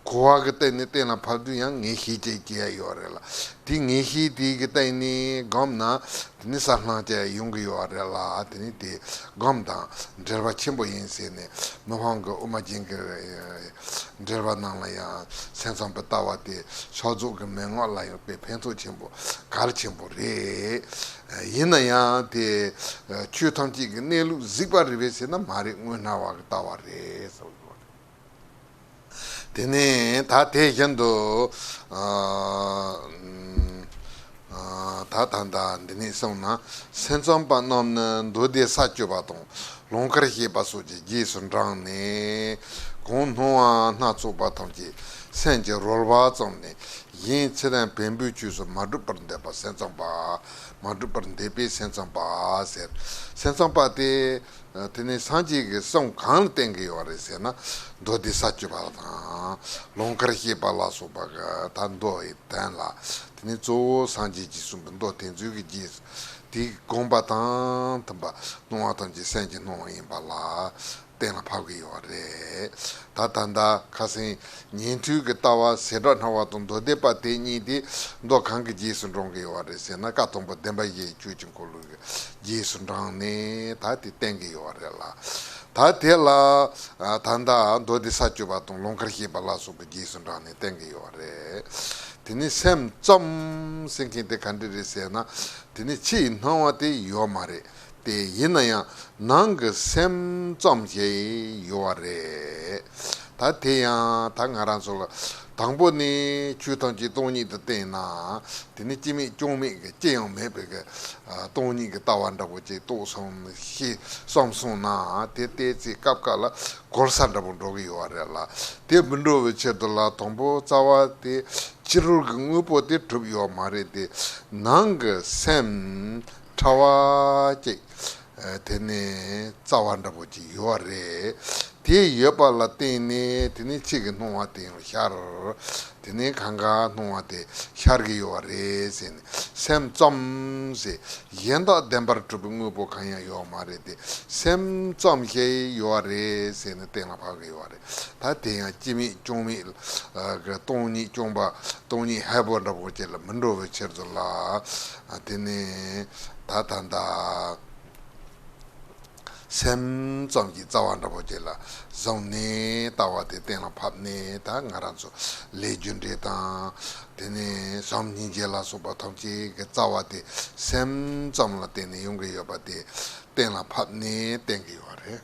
གོ་བ་གི་སྟེང་ནས་གཏན་ལ་ཕབ་དུས་ཡང་ངེས་ཤེས་ཅིག་སྐྱེ་ཡ་ཡོད་རེད་ལ། དེ་ངེས་ཤེས་དེ་གི་སྟེང་ནས་སྒོམ་ན་དེ་ནི་གསལ་སྣང་ཅིག་ཡོང་གི་ཡོད་རེད་ལ། དེ་ནི་དེ་སྒོམ་དང་འབྲེལ་བ་ཆེན་པོ་ཡིན་ཟེར་ནས། མི་ཕམ་གྱི་དབུ་མ་རྒྱན་གྱི་འགྲེལ་པ་ནང་ལ་ཡང་སེམས་ཙམ་པའི་ལྟ་བ་དེ་ཕྱག་རྫོགས་ཀྱི་མན་ངག་ལ་ཡང་དཔེ་ཕན་ཐོགས་ཆེན་པོ་གལ་ཆེན་པོ་རེད། ཡིན་ན་ཡང་དེ་ཆོས་ཐམས་ཅད་ཀྱི་གནས་ལུགས་གཟིགས་པ་རེད་པས་ཟེར་ན་མ་རེད། དངོས་སྣང་བ་གི་ལྟ་བ་རེད་ཟེར་བ་རེད། དེ་ནས་ད་དེ་བཞིན་དུ། ཨ། ཨ། ད་ད་ལྟ་འདི་ནས་གསུངས་ན། སེམས་ཙམ་པ་རྣམས་ནི་མདོ་སྡེ་ས་བཅུ་པ་དང་ལུང་དཀར་བཞད་པ་སོགས་ཀྱི་རྗེས་སུ་འབྲངས་ནས། གང་སྣང་བ་སྣ་ཚོགས་པ་ཐམས་ཅད་སེམས་ཀྱི་རོལ་པ་ཙམ་ལས་གཞན་ཚུལ་ལྡན་བེམ་པོའི་ཆོས་སུ་མ་གྲུབ་པར་འདོད་པ་སེམས་ཙམ་པ། མ་གྲུབ་པར་འདོད་པའི་སེམས་ཙམ་པ་ཟེར། སེམས་ཙམ་པ་དེ། དེ་ནས་སངས་རྒྱས་ཀྱི་གསུང་གང་ལ་བརྟེན་གྱི་ཡོད་རེད་ཟེར་ན། མདོ་སྡེ་ས་བཅུ་པ་དང་ལུང་དཀར་བཞད་པ་ལ་སོགས་པ་གི་ད་མདོ་ཡི་དོན་ལ། དེ་ནས་གཙོ་བོ་སངས་རྒྱས་ཀྱིས་གསུངས་པའི་མདོ་དེ་ཚོའི་གི་རྗེས་སུ་དེའི་དགོངས་པ་དང་མཐུན་པ་སྣང་བ་ཐམས་ཅད་སེམས་ཀྱི་སྣང་བ་ཡིན་པ་ལ་གཏན་ལ་ཕབ་ཀྱི་ཡོད་རེད། ད་ད་ལྟ་ཁ་སང་ཉན་ཐོས་ཀྱི་ལྟ་བ་བྱེ་བྲག་སྨྲ་བ་དང་མདོ་སྡེ་པ་དེ་གཉིས་དེ་མདོ་གང་གི་རྗེས་སུ་འབྲང་གི་ཡོད་རེད་ཟེར་ན། བཀའ་དང་པོ་བདེན་པ་བཞིའི་ཆོས་ཀྱི་འཁོར་ལོ་གི་རྗེས་སུ་འབྲངས་ནས་ད་དེ་བསྟན་གྱི་ཡོད་རེད་ལ། ད་དེ་ལ་ད་ལྟ་མདོ་སྡེ་ས་བཅུ་པ་དང་ལུང་དཀར་བཞད་པ་ལ་སོགས་པའི་རྗེས་སུ་འབྲངས་ནས་བསྟན་གྱི་ཡོད་རེད། དེ་ནི་སེམས་ཙམ་ཟེར་མཁན་དེ་ག་འདྲ་རེད་ཟེར་ན། དེ་ནི་ཕྱི་ཡི་སྣང་བ་དེ་ཡོད་མ་རེད། དེ་ཡིན་ན་ཡང་ནང་གི་སེམས་ཙམ་ཞིག་ཡོད་པ་རེད། ད་དེ་ཡང་ད་ང་རང་ཚོ་ལ་དང་པོ་ནས་ཆོས་ཐམས་ཅད་སྟོང་ཉིད་དུ་བསྟན་ན། དེ་ནི་སྐྱེ་མེད་སྐྱོང་མེད་ཀྱི་སྐྱེ་ཡང་མེད་པའི་གི་སྟོང་ཉིད་ཀྱི་ལྟ་བ་འདྲ་པོ་ཅིག་རྟོགས་སོང་ཤེས་བསམ་སོང་ན། དེ་ལྟའི་ཚེ་སྐབས་འགའ་ལ་གོལ་ས་འདྲ་པོ་འགྲོ་གི་ཡོད་པ་རེད་ལ། དེ་མི་འགྲོ་བའི་ཆེད་དུ་ལ་དང་པོ་རྩ་བ་དེ་ཕྱི་རོལ་གྱི་དངོས་པོ་དེ་གྲུབ་ཡོད་མ་རེད་དེ། ནང་གི་སེམས་ཕྲ་བ་ཅིག་དེ་ནས་རྩ་བ་འདྲ་པོ་ཅིག་ཡོད་རེད། དེ་ཡོད་པ་ལ་བརྟེན་ནས་དེ་ནས་ཕྱི་གི་སྣང་བ་དེ་ཡང་ཤར། དེ་ནས་གང་ག་སྣང་བ་དེ་ཤར་གྱི་ཡོད་རེད་ཟེར་ནས། སེམས་ཙམ་ཟེར་གཞན་དག་བདེན་པར་གྲུབ་པའི་དངོས་པོ་གང་ཡང་ཡོད་མ་རེད་དེ། སེམས་ཙམ་ཞིག་ཡོད་རེད་ཟེར་ནས་གཏན་ལ་ཕབ་ཀྱི་ཡོད་རེད། ད་དེ་ཡང་སྐྱེ་མེད་སྐྱོང་མེད་ཀྱི་སྟོང་ཉིད་སྐྱོང་པ། སྟོང་ཉིད་ཧལ་པོ་འདྲ་པོ་ཅིག་ལ་མི་འགྲོ་བའི་ཕྱིར་དུ་ལ། དེ་ནས་ད་ད་ད་སེམས་ཙམ་གྱི་རྩ་བ་འདྲ་པོ་ཅིག་ལ་བཟུང་ནས་ལྟ་བ་དེ་གཏན་ལ་ཕབ་ནས། ད་ང་རང་ཚོ་ལས་རྒྱུ་འབྲས་དང་། དེ་ནས་བྱམས་སྙིང་རྗེ་ལ་སོགས་པ་ཐམས་ཅད་ཀྱི་རྩ་བ་དེ་སེམས་ཙམ་ལ་བརྟེན་ནས་ཡོང་གི་ཡོད་པ་དེ་གཏན་ལ་ཕབ་ནས་བསྟན་གྱི་ཡོད་རེད།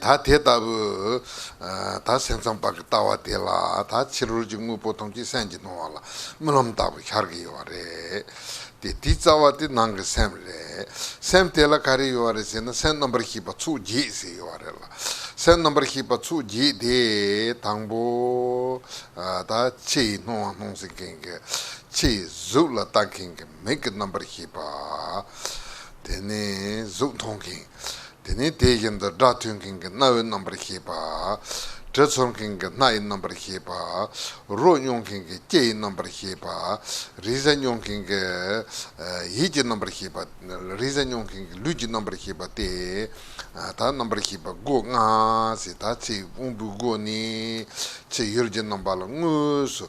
ད་དེ་ལྟ་བུ། ཨ། ད་སེམས་ཙམ་པ་གི་ལྟ་བ་དེ་ལ་ད་ཕྱི་རོལ་གྱི་དངོས་པོ་ཐམས་ཅད་སེམས་ཀྱི་སྣང་བ་ལ་རྨི་ལམ་ལྟ་བུ་ཤར་གྱི་ཡོད་རེད། དེ་དེའི་རྩ་བ་དེ་ནང་གི་སེམས་རེད། སེམས་དེ་ལ་ག་རེ་ཡོད་རེད་ཟེར་ན། སེམས་རྣམ་པར་ཤེས་པ་ཚོགས་བརྒྱད་ཟེར་ཡོད་རེད་ལ། སེམས་རྣམ་པར་ཤེས་པ་ཚོགས་བརྒྱད་དེ་དང་པོ། ཨ། ད་ཕྱི་ཡི་སྣང་བ་སྣང་ཟེར་མཁན་གྱི་ཕྱི་ཡི་གཟུགས་ལ་ལྟ་མཁན་གྱི་མིག་གི་རྣམ་པར་ཤེས་པ། དེ་ནས་གཟུགས་མཐོང་མཁན། དེ་ནས་དེ་བཞིན་དུ་སྒྲ་ཐོས་མཁན་གྱི་རྣ་བའི་རྣམ་པར་ཤེས་པ། དྲི་ཚོར་མཁན་གྱི་སྣ་ཡི་རྣམ་པར་ཤེས་པ། རོ་མྱོང་མཁན་གྱི་ལྕེ་ཡི་རྣམ་པར་ཤེས་པ། རེག་བྱ་མྱོང་མཁན་གྱི་ཡིད་ཀྱི་རྣམ་པར་ཤེས་པ། རེག་བྱ་མྱོང་མཁན་གྱི་ལུས་ཀྱི་རྣམ་པར་ཤེས་པ་སྟེ། ད་རྣམ་པར་ཤེས་པ་སྒོ་ལྔ་ཟེར། ད་ཕྱི་ཡི་དབང་པོའི་སྒོ་ནས་ཕྱི་ཡུལ་གྱི་རྣམ་པ་ལ་དངོས་སུ་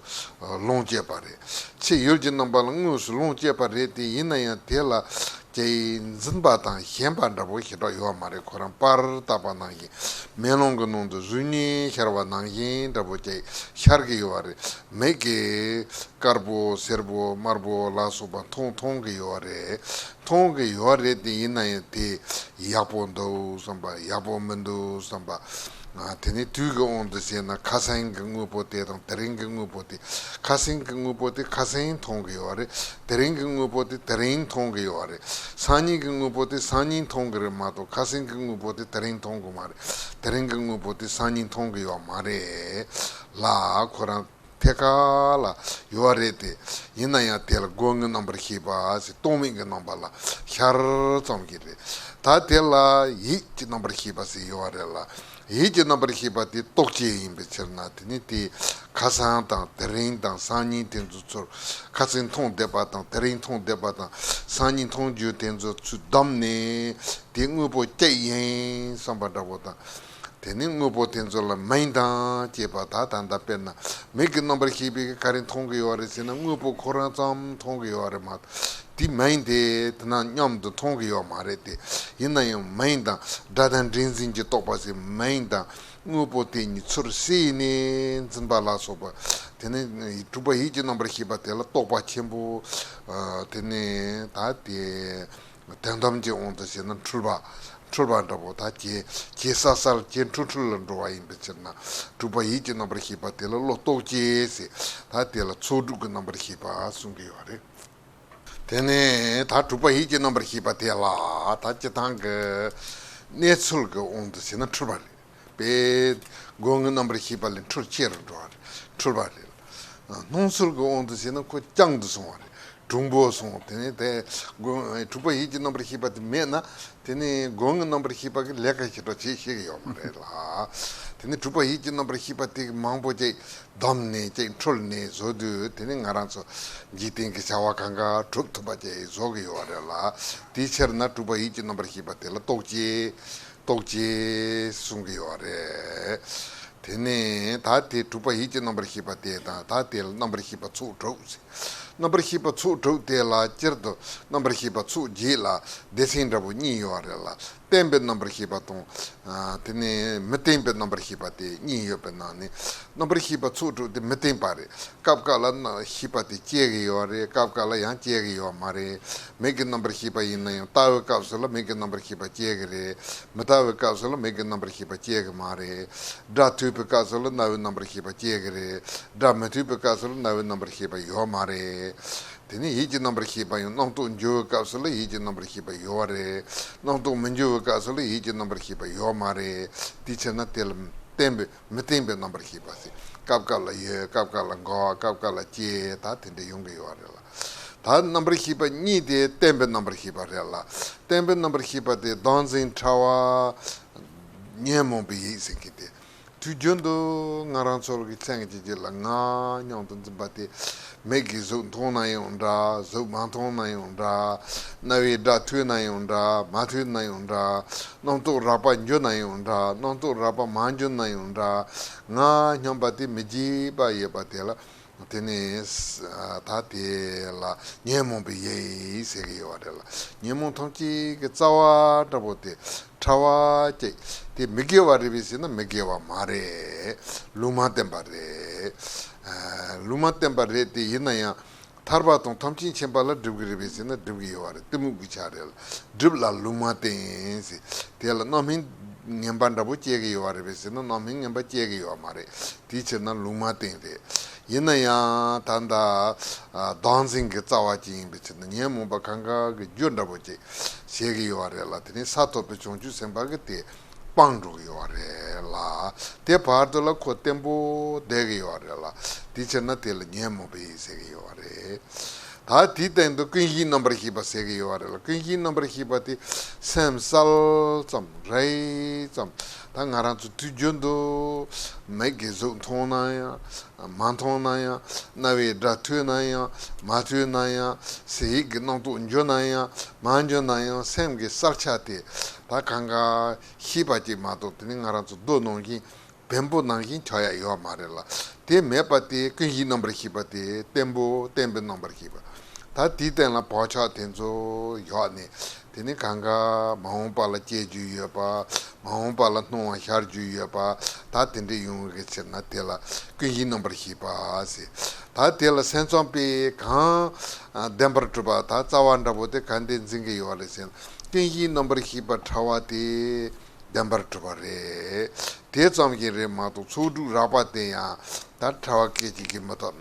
ལོངས་སྤྱད་པ་རེད། ཕྱི་ཡུལ་གྱི་རྣམ་པ་ལ་དངོས་སུ་ལོངས་སྤྱད་པ་རེད་དེ། ཡིན་ན་ཡང་དེ་ལ་ཀྱི་འཛིན་པ་དང་ཞེན་པ་འདྲ་པོ་ཞེ་དྲག་ཡོད་མ་རེད། ཁོ་རང་པར་བཏབ་པ་ནང་བཞིན། མེ་ལོང་གི་ནང་དུ་གཟུགས་བརྙན་ཤར་བ་ནང་བཞིན་འདྲ་པོ་ཅིག་ཤར་གྱི་ཡོད་རེད། མིག་གིས་དཀར་པོ་སེར་པོ་དམར་པོ་ལ་སོགས་པ་མཐོང་མཐོང་གི་ཡོད་རེད། མཐོང་གི་ཡོད་རེད་དེ། ཡིན་ན་ཡང་དེ་ཡག་པོ་འདུག་བསམ་པ། ཡག་པོ་མི་འདུག་བསམ་པ། ཨ། དེ་ནི་དུས་ཀྱི་དབང་དུ་བྱས་ན་ཁ་སང་གི་དངོས་པོ་དེ་དང་དེ་རིང་གི་དངོས་པོ་དེ། ཁ་སང་གི་དངོས་པོ་དེ་ཁ་སང་མཐོང་གི་ཡོད་རེད། དེ་རིང་གི་དངོས་པོ་དེ་དེ་རིང་མཐོང་གི་ཡོད་རེད། སང་ཉིན་གྱི་དངོས་པོ་དེ་སང་ཉིན་མཐོང་གི་རེད་མ་གཏོགས། ཁ་སང་གི་དངོས་པོ་དེ་དེ་རིང་མཐོང་གི་མ་རེད། དེ་རིང་གི་དངོས་པོ་དེ་སང་ཉིན་མཐོང་གི་ཡོད་མ་རེད་ལ། ཁོ་རང་ཐད་ཀ་ལ་ཡོད་རེད་དེ། ཡིན་ན་ཡང་དེ་ལ་སྒོ་ལྔའི་རྣམ་པར་ཤེས་པ་ཟེར། རྟོག་མེད་ཀྱི་རྣམ་པ་ལ་ཤར་ཙམ་གྱི་རེད། ད་དེ་ལ་ཡིད་ཀྱི་རྣམ་པར་ཤེས་པ་ཟེར་ཡོད་རེད་ལ། ཡིད་ཀྱི་རྣམ་པར་ཤེས་པ་དེ་རྟོག་བཅས་ཡིན་པའི་ཕྱིར་ན། དེ་ནི་དེ་ཁ་སང་དང་དེ་རིང་དང་སང་ཉིན་དེ་ཚོ་ཚུར། ཁ་སང་མཐོང་བསྡད་པ་དང་དེ་རིང་མཐོང་བསྡད་པ་དང་སང་ཉིན་མཐོང་རྒྱུ་དེ་ཚོ་ཚུར་བསྡམས་ནས་དེ་དངོས་པོ་གཅིག་ཡིན་བསམ་པ་འདྲ་པོ་དང་། དེ་ནས་དངོས་པོ་དེ་ཚོ་ལ་མིང་དང་བཅས་པ། ད་ད་ལྟ་དཔེར་ན་མིག་གི་རྣམ་པར་ཤེས་པས་ག་རེ་མཐོང་གི་ཡོད་རེད་ཟེར་ན། དངོས་པོ་ཁོ་རང་ཙམ་མཐོང་གི་ཡོད་རེད་མ་གཏོགས། དེ་མིང་དེ་དེ་ན་མཉམ་དུ་མཐོང་གི་ཡོད་མ་རེད་དེ། ཡིན་ན་ཡང་མིང་དང་སྒྲ་དང་འདྲེས་འཛིན་གྱི་རྟོག་པ་ཟེར། མིང་དང་དངོས་པོ་དེ་གཉིས་ཚུར་བསྲེས་ནས་འཛིན་པ་ལ་སོགས་པ། དེ་ནས་དྲུག་པ་ཡིད་ཀྱི་རྣམ་པར་ཤེས་པ་དེ་ལ་རྟོག་པ་ཆེན་པོ། ཨ། དེ་ནས་ད་དེ། དོན་དམ་གྱི་དབང་དུ་བྱས་ན་འཁྲུལ་པ། འཁྲུལ་པ་འདྲ་པོ། ད་ཇེ་ཇེ་གསལ་གསལ་ཇེ་འཁྲུལ་འཁྲུལ་ལ་འགྲོ་བ་ཡིན་པའི་ཕྱིར་ན། དྲུག་པ་ཡིད་ཀྱི་རྣམ་པར་ཤེས་པ་དེ་ལ་བློ་རྟོག་བཅས་ཟེར། ད་དེ་ལ་ཚོགས་དྲུག་གི་རྣམ་པར་ཤེས་པ་གསུང་གི་ཡོད་རེད། དེ་ནས་ད་དྲུག་པ་ཡིད་ཀྱི་རྣམ་པར་ཤེས་པ་དེ་ལ་ད་སྤྱིར་བཏང་གི་གནས་ཚུལ་གྱི་དབང་དུ་བྱས་ན་འཁྲུལ་པ་རེད། པས་སྒོ་ལྔའི་རྣམ་པར་ཤེས་པ་ལས་འཁྲུལ་ཆེ་རུ་འགྲོ་བ་རེད། འཁྲུལ་པ་རེད། སྣང་ཚུལ་གྱི་དབང་དུ་བྱས་ན་ཁོ་རྐྱང་དུ་སོང་བ་རེད། གྲུང་པོ་སོང་། དེ་ནས་དེ་སྒོ་དྲུག་པ་ཡིད་ཀྱི་རྣམ་པར་ཤེས་པ་དེ་མེད་ན། དེ་ནས་སྒོ་ལྔའི་རྣམ་པར་ཤེས་པ་གི་ལས་ཀ་ཞེ་དྲག་བྱེད་ཤེས་ཀྱི་ཡོད་མ་རེད་ལ། དེ་ནས་དྲུག་པ་ཡིད་ཀྱི་རྣམ་པར་ཤེས་པ་དེ་གི་མང་པོ་ཅིག་བསྡམས་ནས་ཅིག་འཁྲུལ་ནས་བཟོ་དུས། དེ་ནས་ང་རང་ཚོ་འཇིག་རྟེན་གྱི་བྱ་བ་གང་ག་གྲུབ་ཐུབ་པ་ཅིག་བཟོ་གི་ཡོད་རེད་ལ། དེའི་ཕྱིར་ན་དྲུག་པ་ཡིད་ཀྱི་རྣམ་པར་ཤེས་པ་དེ་ལ་རྟོག་བཅས། རྟོག་བཅས་གསུང་གི་ཡོད་རེད། དེ་ནས་ད་དེ་དྲུག་པ་ཡིད་ཀྱི་རྣམ་པར་ཤེས་པ་དེ་དང་། ད་དེ་ལ་རྣམ་པར་ཤེས་པ་ཚོགས་དྲུག་ཟེར། རྣམ་པར་ཤེས་པ་ཚོགས་དྲུག་དེ་ལ་སྤྱིར་དུ་རྣམ་པར་ཤེས་པ་ཚོགས་བརྒྱད་ལ་སྡེ་ཚན་འདྲ་པོ་གཉིས་ཡོད་རེད་ལ། བརྟན་པའི་རྣམ་པར་ཤེས་པ་དང་། ཨ། དེ་ནས་མི་བརྟན་པའི་རྣམ་པར་ཤེས་པ་དེ་གཉིས་ཡོད་པའི་ནང་ནས། རྣམ་པར་ཤེས་པ་ཚོགས་དྲུག་དེ་མི་བརྟན་པ་རེད། སྐབས་འགའ་ལ་ན་ཤེས་པ་དེ་སྐྱེ་གི་ཡོད་རེད། སྐབས་འགའ་ལ་ཡང་སྐྱེ་གི་ཡོད་མ་རེད། མིག་གི་རྣམ་པར་ཤེས་པ་ཡིན་ན་ཡང་ལྟ་བའི་སྐབས་སུ་ལ་མིག་གི་རྣམ་པར་ཤེས་པ་སྐྱེ་གི་རེད། མི་ལྟ་བའི་སྐབས་སུ་ལ་མིག་གི་རྣམ་པར་ཤེས་པ་སྐྱེ་གི་མ་རེད། སྒྲ་ཐོས་པའི་སྐབས་སུ་ལ་རྣ་བའི་རྣམ་པར་ཤེས་པ་སྐྱེ་གི་རེད། སྒྲ་མི་ཐོས་པའི་སྐབས་སུ་ལ་རྣ་བའི་རྣམ་པར་ཤེས་པ་ཡོད་མ་རེད། དེ་ནས་ཡིད་ཀྱི་རྣམ་པར་ཤེས་པ་ཡང་རྣམ་རྟོག་འགྱུ་བའི་སྐབས་སུ་ལ་ཡིད་ཀྱི་རྣམ་པར་ཤེས་པ་ཡོད་རེད། རྣམ་རྟོག་མི་འགྱུ་བའི་སྐབས་སུ་ལ་ཡིད་ཀྱི་རྣམ་པར་ཤེས་པ་ཡོད་མ་རེད། དེའི་ཕྱིར་ན་དེ་ལ་བརྟན་པའི་མི་བརྟན་པའི་རྣམ་པར་ཤེས་པ་ཟེར། སྐབས་འགའ་ལ་ཡོད། སྐབས་འགའ་ལ་འགག་པ། སྐབས་འགའ་ལ་སྐྱེ། ད་དེ་འདྲ་ཡོང་གི་ཡོད་རེད་ལ། ད་རྣམ་པར་ཤེས་པ་གཉིས་དེ་བརྟན་པའི་རྣམ་པར་ཤེས་པ་རེད་ལ། བརྟན་པའི་རྣམ་པར་ཤེས་པ་དེ་བདག་འཛིན་ཕྲ་བ། ཉོན་མོངས་པའི་ཡིད་ཟེར་མཁན་དེ། དུས་རྒྱུན་དུ་ང་རང་ཚོ་གི་སེམས་ཀྱི་རྒྱུད་ལ་ང་སྙམ་དུ་འཛིན་པ་དེ། མིག་གིས་གཟུགས་མཐོང་ན་ཡང་འདྲ། གཟུགས་མ་མཐོང་ན་ཡང་འདྲ། རྣ་བས་སྒྲ་ཐོས་ན་ཡང་འདྲ། མ་ཐོས་ན་ཡང་འདྲ། རྣམ་རྟོག་རགས་པ་འགྱུ་ན་ཡང་འདྲ། རྣམ་རྟོག་རགས་པ་མ་འགྱུ་ན་ཡང་འདྲ། ང་སྙམ་པ་དེ་མི་བརྗེད་པ་ཡོད་པ་དེ་ལ། དེ་ནས་ད་དེ་ལ་ཉོན་མོངས་པའི་ཡིད་ཟེར་གྱི་ཡོད་པ་རེད་ལ། ཉོན་མོངས་ཐམས་ཅད་ཀྱི་རྩ་བ་འདྲ་པོ་དེ་ཕྲ་བ་ཅིག་དེ་མི་དགེ་བ་རེད་པས་ཟེར་ན་མི་དགེ་བ་མ་རེད། ལུང་མ་བསྟན་པ་རེད། ཨ། ལུང་མ་བསྟན་པ་རེད་དེ། ཡིན་ན་ཡང་ཐར་པ་དང་ཐམས་ཅད་མཁྱེན་པ་ལ་སྒྲིབ་ཀྱི་རེད་པས་ཟེར་ན་སྒྲིབ་ཀྱི་ཡོད་པ་རེད། གཏི་མུག་གི་ཆ་རེད་ལ། སྒྲིབ་ལ་ལུང་མ་བསྟན་ཟེར། དེ་ལ་རྣམ་སྨིན་ངན་པ་འདྲ་པོ་སྐྱེ་གི་ཡོད་པ་རེད་པས་ཟེར་ན་རྣམ་སྨིན་ངན་པ་སྐྱེ་གི་ཡོད་མ་རེད། དེའི་ཕྱིར་ན་ལུང་མ་བསྟན་རེད། ཡིན་ན་ཡང་ད་ལྟ་ཨ་བདག་འཛིན་གྱི་རྩ་བ་ཅན་ཡིན་པའི་ཕྱིར་ན་ཉོན་མོངས་པ་གང་ག་གི་རྒྱུ་འདྲ་པོ་ཅིག་བྱེད་ཀྱི་ཡོད་པ་རེད་ལ། དེ་ནས་ས་ཐོབ་པའི་བྱང་ཆུབ་སེམས་དཔའ་གིས་དེ་སྤང་འགྲོ་གི་ཡོད་པ་རེད་ལ། དེ་བར་དུ་ལ་ཁོ་བརྟན་པོ་བསྡད་ཀྱི་ཡོད་པ་རེད་ལ། དེའི་ཕྱིར་ན་དེ་ལ་ཉོན་མོངས་པའི་ཡིད་ཟེར་གྱི་ཡོད་པ་རེད། ད་དེའི་སྟེང་དུ་ཀུན་གཞིའི་རྣམ་པར་ཤེས་པ་ཟེར་གྱི་ཡོད་པ་རེད་ལ། ཀུན་གཞིའི་རྣམ་པར་ཤེས་པ་དེ་སེམས་གསལ་ཙམ་རེག་ཙམ། ད་ང་རང་ཚོ་དུས་རྒྱུན་དུ་མིག་གིས་གཟུགས་མཐོང་ན་ཡང་མ་མཐོང་ན་ཡང་། རྣ་བས་སྒྲ་ཐོས་ན་ཡང་མ་ཐོས་ན་ཡང་། ཡིད་ཀྱི་རྣམ་རྟོག་འགྱུ་ན་ཡང་མ་འགྱུ་ན་ཡང་། སེམས་ཀྱི་གསལ་ཆ་དེ་ད་གང་ག་ཤེས་པ་ཅིག་མ་གཏོགས། དེ་ནི་ང་རང་ཚོ་རྡོ་ནང་བཞིན་བེམ་པོ་ནང་བཞིན་ཆགས་ཡ་ཡོད་མ་རེད་ལ། དེ་མེད་པ་དེ་ཀུན་གཞིའི་རྣམ་པར་ཤེས་པ་དེ་བརྟན་པོ་བརྟན་པའི་རྣམ་པར་ཤེས་པ། ད་དེའི་སྟེང་ལ་བག་ཆགས་དེ་ཚོ་བཞག་ནས། དེ་ནི་གང་ག་མ་འོངས་པ་ལ་སྐྱེ་རྒྱུ་ཡོད་པ། མ་འོངས་པ་ལ་སྣང་བ་ཤར་རྒྱུ་ཡོད་པ། ད་དེ་འདྲ་ཡོང་གི་ཕྱིར་ན་དེ་ལ་ཀུན་གཞིའི་རྣམ་པར་ཤེས་པ་ཟེར། ད་དེ་ལ་སེམས་ཙམ་པས་གང་བདེན་པར་གྲུབ་པ། ད་རྩ་བ་འདྲ་པོ་དེ་ག་འདྲ་འཛིན་གྱི་ཡོད་རེད་ཟེར་ན། ཀུན་གཞིའི་རྣམ་པར་ཤེས་པ་ཕྲ་བ་དེ་བདེན་པར་གྲུབ་པ་རེད། དེ་ཙམ་ཞིག་རེད་མ་གཏོགས། ཚོགས་དྲུག་རགས་པ་དེ་ཡང་ད་ཕྲ་བ་སྐད་ཅིག་གིས་མི་ཐོབ།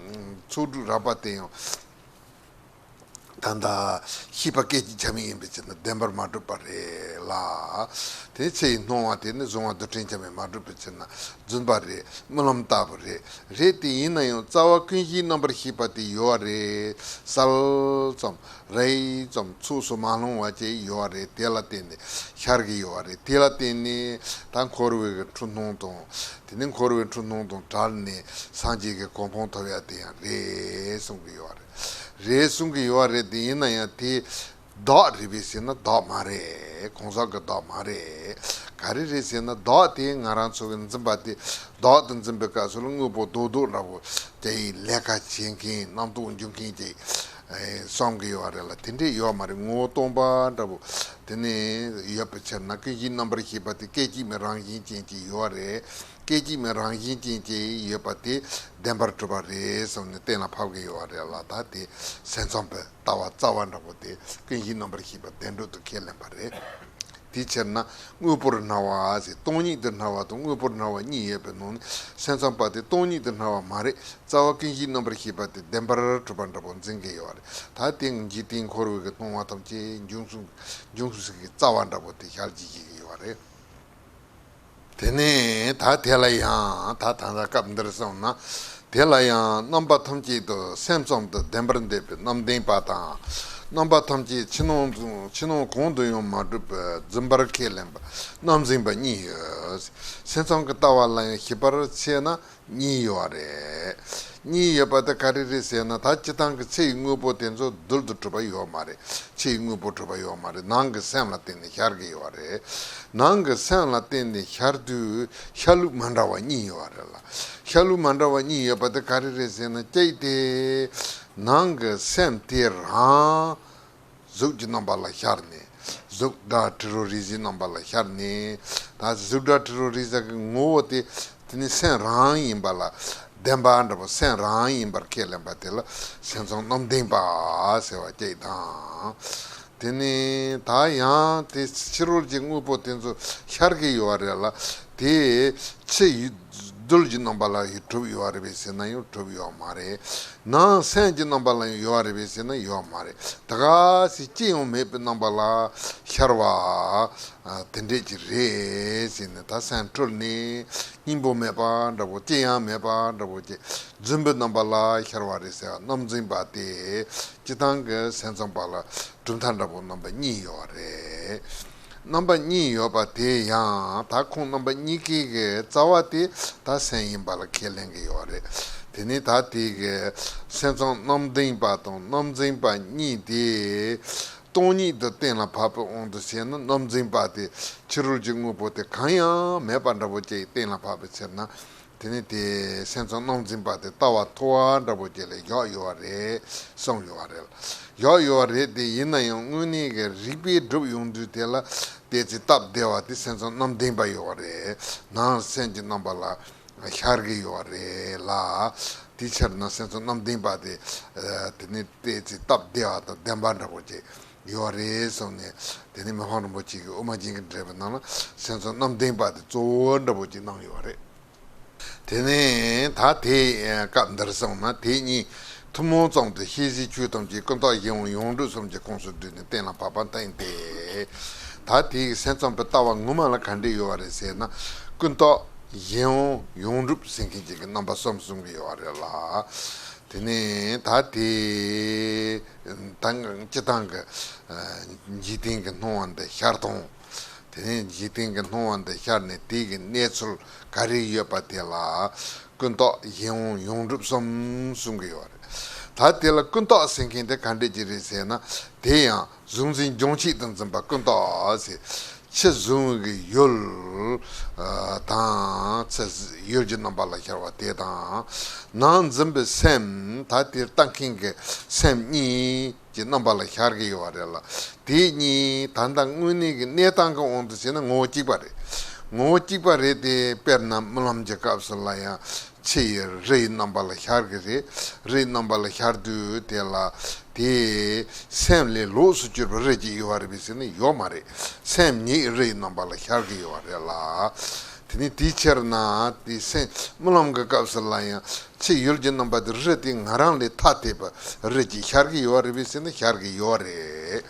ཚོགས་དྲུག་རགས་པ་དེ་ཡང་ད་ལྟ་ཤེས་པ་སྐད་ཅིག་ཆ་མེད་ཡིན་པའི་ཕྱིར་ན་བདེན་པར་མ་གྲུབ་པ་རེད་ལ། དེ་ཚེ་ཡི་སྣང་བ་དེ་ནི་གཟུང་བ་རྡུལ་ཕྲན་ཆ་མེད་མ་གྲུབ་པའི་ཕྱིར་ན་རྫུན་པ་རེད། རྨི་ལམ་ལྟ་བུ་རེད། རེད་དེ། ཡིན་ན་ཡང་རྩ་བ་ཀུན་གཞིའི་རྣམ་པར་ཤེས་པ་དེ་ཡོད་རེད། གསལ་ཙམ་རེག་ཙམ་ཚོགས་སུ་མ་ལྷུང་བ་ཅིག་ཡོད་རེད། དེ་ལ་བརྟེན་ནས་ཤར་གྱི་ཡོད་རེད། དེ་ལ་བརྟེན་ནས་ད་འཁོར་བའི་གི་འཁྲུལ་སྣང་དང་། དེ་ནས་འཁོར་བའི་འཁྲུལ་སྣང་དང་བྲལ་ནས་སངས་རྒྱས་ཀྱི་གོ་འཕང་ཐོབ་ཡ་དེ་ཡང་རེད་གསུང་གི་ཡོད་རེད། རེད་གསུང་གི་ཡོད་རེད་དེ། ཡིན་ན་ཡང་དེ་བདག་རེད་པས་ཟེར་ན་བདག་མ་རེད། གང་ཟག་གི་བདག་མ་རེད། ག་ ག་རེ་རེད་ཟེར་ན། བདག་དེ་ང་རང་ཚོ་གི་འཛིན་པ་དེ། བདག་དེ་འཛིན་པའི་སྐབས་སུ་ལ་དངོས་པོ་རྡོག་རྡོག་འདྲ་པོ་དེ་ཡི་ལས་ཀ་བྱེད་མཁན། རྣམ་རྟོག་འཇུག་མཁན་དེ་བསམ་གི་ཡོད་རེད་ལ། དེ་འདྲས་ཡོད་མ་རེད། ངོ་བོ་སྟོང་པ་འདྲ་པོ་དེ་ནས་ཡོད་པའི་ཕྱིར་ན། ཀུན་གཞིའི་རྣམ་པར་ཤེས་པ་དེ་སྐད་ཅིག་མའི་རང་བཞིན་ཅན་ཅིག་ཡོད་རེད། སྐད་ཅིག་མའི་རང་བཞིན་ཅན་ཅིག་ཡོད་པ་དེ་བདེན་པར་གྲུབ་པ་རེད་བསམ་ནས་གཏན་ལ་ཕབ་གི་ཡོད་རེད་ལ། ད་དེ་སེམས་ཙམ་པའི་ལྟ་བ་རྩ་བ་འདྲ་པོ་དེ་ཀུན་གཞིའི་རྣམ་པར་ཤེས་པ་བདེན་གྲུབ་ཏུ་ཁས་ལེན་པ་རེད། དེའི་ཕྱིར་ན་དངོས་པོར་སྨྲ་བ་ཟེར། སྟོང་ཉིད་དུ་སྨྲ་བ་དང་དངོས་པོར་སྨྲ་བ་གཉིས་ཡོད་པའི་ནང་ནས། སེམས་ཙམ་པ་དེ་སྟོང་ཉིད་དུ་སྨྲ་བ་མ་རེད། རྩ་བ་ཀུན་གཞིའི་རྣམ་པར་ཤེས་པ་དེ་བདེན་པར་གྲུབ་པ་འདྲ་པོ་འཛིན་གྱི་ཡོད་རེད། ད་དེ་འཇིག་རྟེན་འཁོར་བའི་གི་སྣང་བ་ཐམས་ཅད་འབྱུང་གསུམ་འབྱུང་གསུམ་གྱི་རྩ་བ་འདྲ་པོ་དེ་ཞལ་གྱིས་བཞེས་ཀྱི་ཡོད་རེད། དེ་ནས་ད་དེ་ལ་ཡང་ད་ད་ལྟ་སྐབས་འདིར་སོང་ན། དེ་ལ་ཡང་རྣམ་པ་ཐམས་ཅད་དུ་སེམས་ཙམ་དུ་བདེན་པར་འདོད་པའི་རྣམ་བདེན་པ་དང་། རྣམ་པ་ཐམས་ཅད་ཕྱི་ནང་ཕྱི་ནང་གང་དུ་ཡང་མ་གྲུབ་པའི་རྫུན་པར་ཁས་ལེན་པ་རྣམ་འཛིན་པ་གཉིས་ཡོད། སེམས་ཙམ་གྱི་ལྟ་བ་ལ་ཡང་ཞིབ་པར་དཔྱད་ན། གཉིས་ཡོད་རེད། གཉིས་ཡོད་པ་དེ་ག་རེ་རེད་ཟེར་ན། ད་སྤྱིར་བཏང་གི་ཕྱི་ཡི་དངོས་པོ་དེ་ཚོ་རྡུལ་དུ་གྲུབ་པ་ཡོད་མ་རེད། ཕྱི་ཡི་དངོས་པོ་གྲུབ་པ་ཡོད་མ་རེད། ནང་གི་སེམས་ལ་བརྟེན་ནས་ཤར་གྱི་ཡོད་རེད། ནང་གི་སེམས་ལ་བརྟེན་ནས་ཤར་དུས་ཤར་ལུགས་མ་འདྲ་བ་གཉིས་ཡོད་རེད་ལ། ཤར་ལུགས་མ་འདྲ་བ་གཉིས་ཡོད་པ་དེ་ག་རེ་རེད་ཟེར་ན། གཅིག་དེ་ནང་གི་སེམས་དེ་རང་གཟུགས་ཀྱི་རྣམ་པ་ལ་ཤར་ནས། གཟུགས་སྒྲ་དྲི་རོ་རེག་བྱའི་རྣམ་པ་ལ་ཤར་ནས། ད་གཟུགས་སྒྲ་དྲི་རོ་རེག་བྱ་གི་ངོ་བོ་དེ་དེ་ནི་སེམས་རང་ཡིན་པ་ལ། བདེན་པ་འདྲ་པོ་སེམས་རང་ཡིན་པར་ཁས་ལེན་པ་དེ་ལ་སེམས་ཙམ་རྣམ་བདེན་པ་ཟེར་བ་གཅིག་དང་། དེ་ནི་ད་ཡང་དེ་ཕྱི་རོལ་གྱི་དངོས་པོ་དེ་ཚོ་ཤར་གྱི་ཡོད་རེད་ལ། དེ་ཕྱི་ཡི་རྡུལ་གྱི་རྣམ་པ་ལ་ཡང་གྲུབ་ཡོད་རེད་པས་ཟེར་ན་ཡང་གྲུབ་ཡོད་མ་རེད། ནང་སེམས་ཀྱི་རྣམ་པ་ལ་ཡང་ཡོད་རེད་པས་ཟེར་ན་ཡོད་མ་རེད། ད་ག་སེ་ཅི་ཡང་མེད་པའི་རྣམ་པ་ལ་ཤར་བ་དེ་འདྲས་ཅིག་རེད་ཟེར་ནས། ད་སེམས་སྤྲུལ་ནས་སྙིང་པོ་མེད་པ་འདྲ་པོ། ཅི་ཡང་མེད་པ་འདྲ་པོ་ཅིག་རྫུན་པའི་རྣམ་པ་ལ་ཤར་བ་རེད་ཟེར་བ་རྣམ་འཛིན་པ་དེ་སྤྱིར་བཏང་གི་སེམས་ཙམ་པ་ལ་གྲུབ་མཐའ་འདྲ་པོ་རྣམ་པ་གཉིས་ཡོད་རེད། རྣམ་པ་གཉིས་ཡོད་པ་དེ་ཡང་ད་ཁོང་རྣམ་པ་གཉིས་ཀའི་གི་རྩ་བ་དེ་ད་སེམས་ཡིན་པ་ལ་ཁས་ལེན་གྱི་ཡོད་རེད། དེ་ནི་ད་དེ་གི་སེམས་ཙམ་རྣམ་བདེན་པ་དང་རྣམ་འཛིན་པ་གཉིས་དེ་སྟོང་ཉིད་དུ་གཏན་ལ་ཕབ་པའི་དབང་དུ་བྱས་ན། རྣམ་འཛིན་པ་དེ་ཕྱི་རོལ་གྱི་དངོས་པོ་དེ་གང་ཡང་མེད་པ་འདྲ་པོ་ཅིག་གཏན་ལ་ཕབ་པའི་ཕྱིར་ན། དེ་ནི་དེ་སེམས་ཙམ་རྣམ་འཛིན་པ་དེ་ལྟ་བ་མཐོ་བ་འདྲ་པོ་ཅིག་ལ་བཞག་ཡོད་པ་རེད་གསུངས་ཡོད་པ་རེད། བཞག་ཡོད་པ་རེད་དེ། ཡིན་ན་ཡང་དངོས་གནས་ཀྱི་རིགས་པས་སྒྲུབ་ཡོང་དུས་དེ་ལ་ཏོག་ཙམ་སྟབས་བདེ་བ་དེ་སེམས་ཙམ་རྣམ་བདེན་པ་ཡོད་པ་རེད། ནང་སེམས་ཀྱི་རྣམ་པ་ལ་ཤར་གྱི་ཡོད་པ་རེད་ལ། དེའི་ཕྱིར་ན་སེམས་ཙམ་རྣམ་བདེན་པ་དེ་དེ་ནི་ཏོག་ཙམ་སྟབས་བདེ་བ་དང་བདེན་པ་འདྲ་པོ་ཅིག་ཡོད་རེད་གསུངས་ནས། དེ་ནི་མི་ཕམ་རིན་པོ་ཆེ་གིས་དབུ་མ་རྒྱན་གྱི་འགྲེལ་པའི་ནང་ལ་སེམས་ཙམ་རྣམ་བདེན་པ་དེ་གཙོ་བོ་འདྲ་པོ་ཅིག་གནང་ཡོད་རེད། དེ་ནས་ད་དེ་སྐབས་འདིར་སོང་ན། དེ་གཉིས་ཐུན་མོང་ཙམ་དུ་ཤེས་བྱའི་ཆོས་ཐམས་ཅད་ཀུན་བརྟགས་གཞན་དབང་ཡོངས་གྲུབ་གསུམ་གྱི་ཁོངས་སུ་བསྡུས་ནས་གཏན་ལ་ཕབ་པ་མཐུན་ཏེ། ད་དེའི་སེམས་ཙམ་པའི་ལྟ་བ་ངོ་མ་ལ་ག་འདྲས་ཡོད་པ་རེད་ཟེར་ན། ཀུན་བརྟགས་གཞན་དབང་ཡོངས་གྲུབ་ཟེར་མཁན་ཅིག་གི་རྣམ་པ་གསུམ་གསུང་གི་ཡོད་པ་རེད་ལ། དེ་ནས་ད་དེ་ད་སྤྱིར་བཏང་གི་འཇིག་རྟེན་གྱི་སྣང་བ་འདི་ཤར་སྟངས། དེ་ནས་འཇིག་རྟེན་གྱི་སྣང་བ་འདི་ཤར་ནས་དེ་གི་གནས་ཚུལ་ག་རེ་ཡོད་པ་དེ་ལ་ཀུན་བརྟགས་གཞན་དབང་ཡོངས་གྲུབ་གསུམ་གསུང་གི་ཡོད་རེད། ད་དེ་ལ་ཀུན་བརྟགས་ཟེར་མཁན་དེ་ག་འདྲས་ཅིག་རེད་ཟེར་ན། དེ་ཡང་གཟུང་འཛིན་སྦྱོང་བྱེད་དུ་འཛིན་པ་ཀུན་བརྟགས་ཟེར། ཕྱི་གཟུང་གི་ཡུལ་དང་། ཕྱི་ཡུལ་གྱི་རྣམ་པ་ལ་ཤར་བ་དེ་དང་། ནང་འཛིན་པའི་སེམས། ད་དེར་ལྟ་མཁན་གྱི་སེམས་གཉིས་ཀྱི་རྣམ་པ་ལ་ཤར་གྱི་ཡོད་པ་རེད་ལ། དེ་གཉིས་ད་ལྟ་དངོས་གནས་ཀྱི་གནས་སྟངས་ཀྱི་དབང་དུ་བྱས་ན་ངོ་བོ་གཅིག་པ་རེད། ངོ་བོ་གཅིག་པ་རེད་དེ། དཔེར་ན་རྨི་ལམ་གྱི་སྐབས་སུ་ལ་ཡང་ཕྱི་ཡི་རི་ཡི་རྣམ་པ་ལ་ཤར་གྱི་རེད། རི་ཡི་རྣམ་པ་ལ་ཤར་དུས་དེ་ལ་དེ་སེམས་ལས་ལོགས་སུ་གྱུར་པའི་རི་གཅིག་ཡོད་པ་རེད་པས་ཟེར་ན་ཡོད་མ་རེད། སེམས་ཉིད་རི་ཡི་རྣམ་པ་ལ་ཤར་གྱི་ཡོད་པ་རེད་ལ། དེ་ནི་དེའི་ཕྱིར་ན་དེ་སེམས་རྨི་ལམ་གྱི་སྐབས་སུ་ལ་ཡང་ཕྱི་ཡུལ་གྱི་རྣམ་པ་དེ་རི་དེ་ང་རང་ལས་ཐ་དད་པའི་རི་གཅིག་ཤར་གྱི་ཡོད་པ་རེད་པས་ཟེར་ན་ཤར་གྱི་ཡོད་རེད།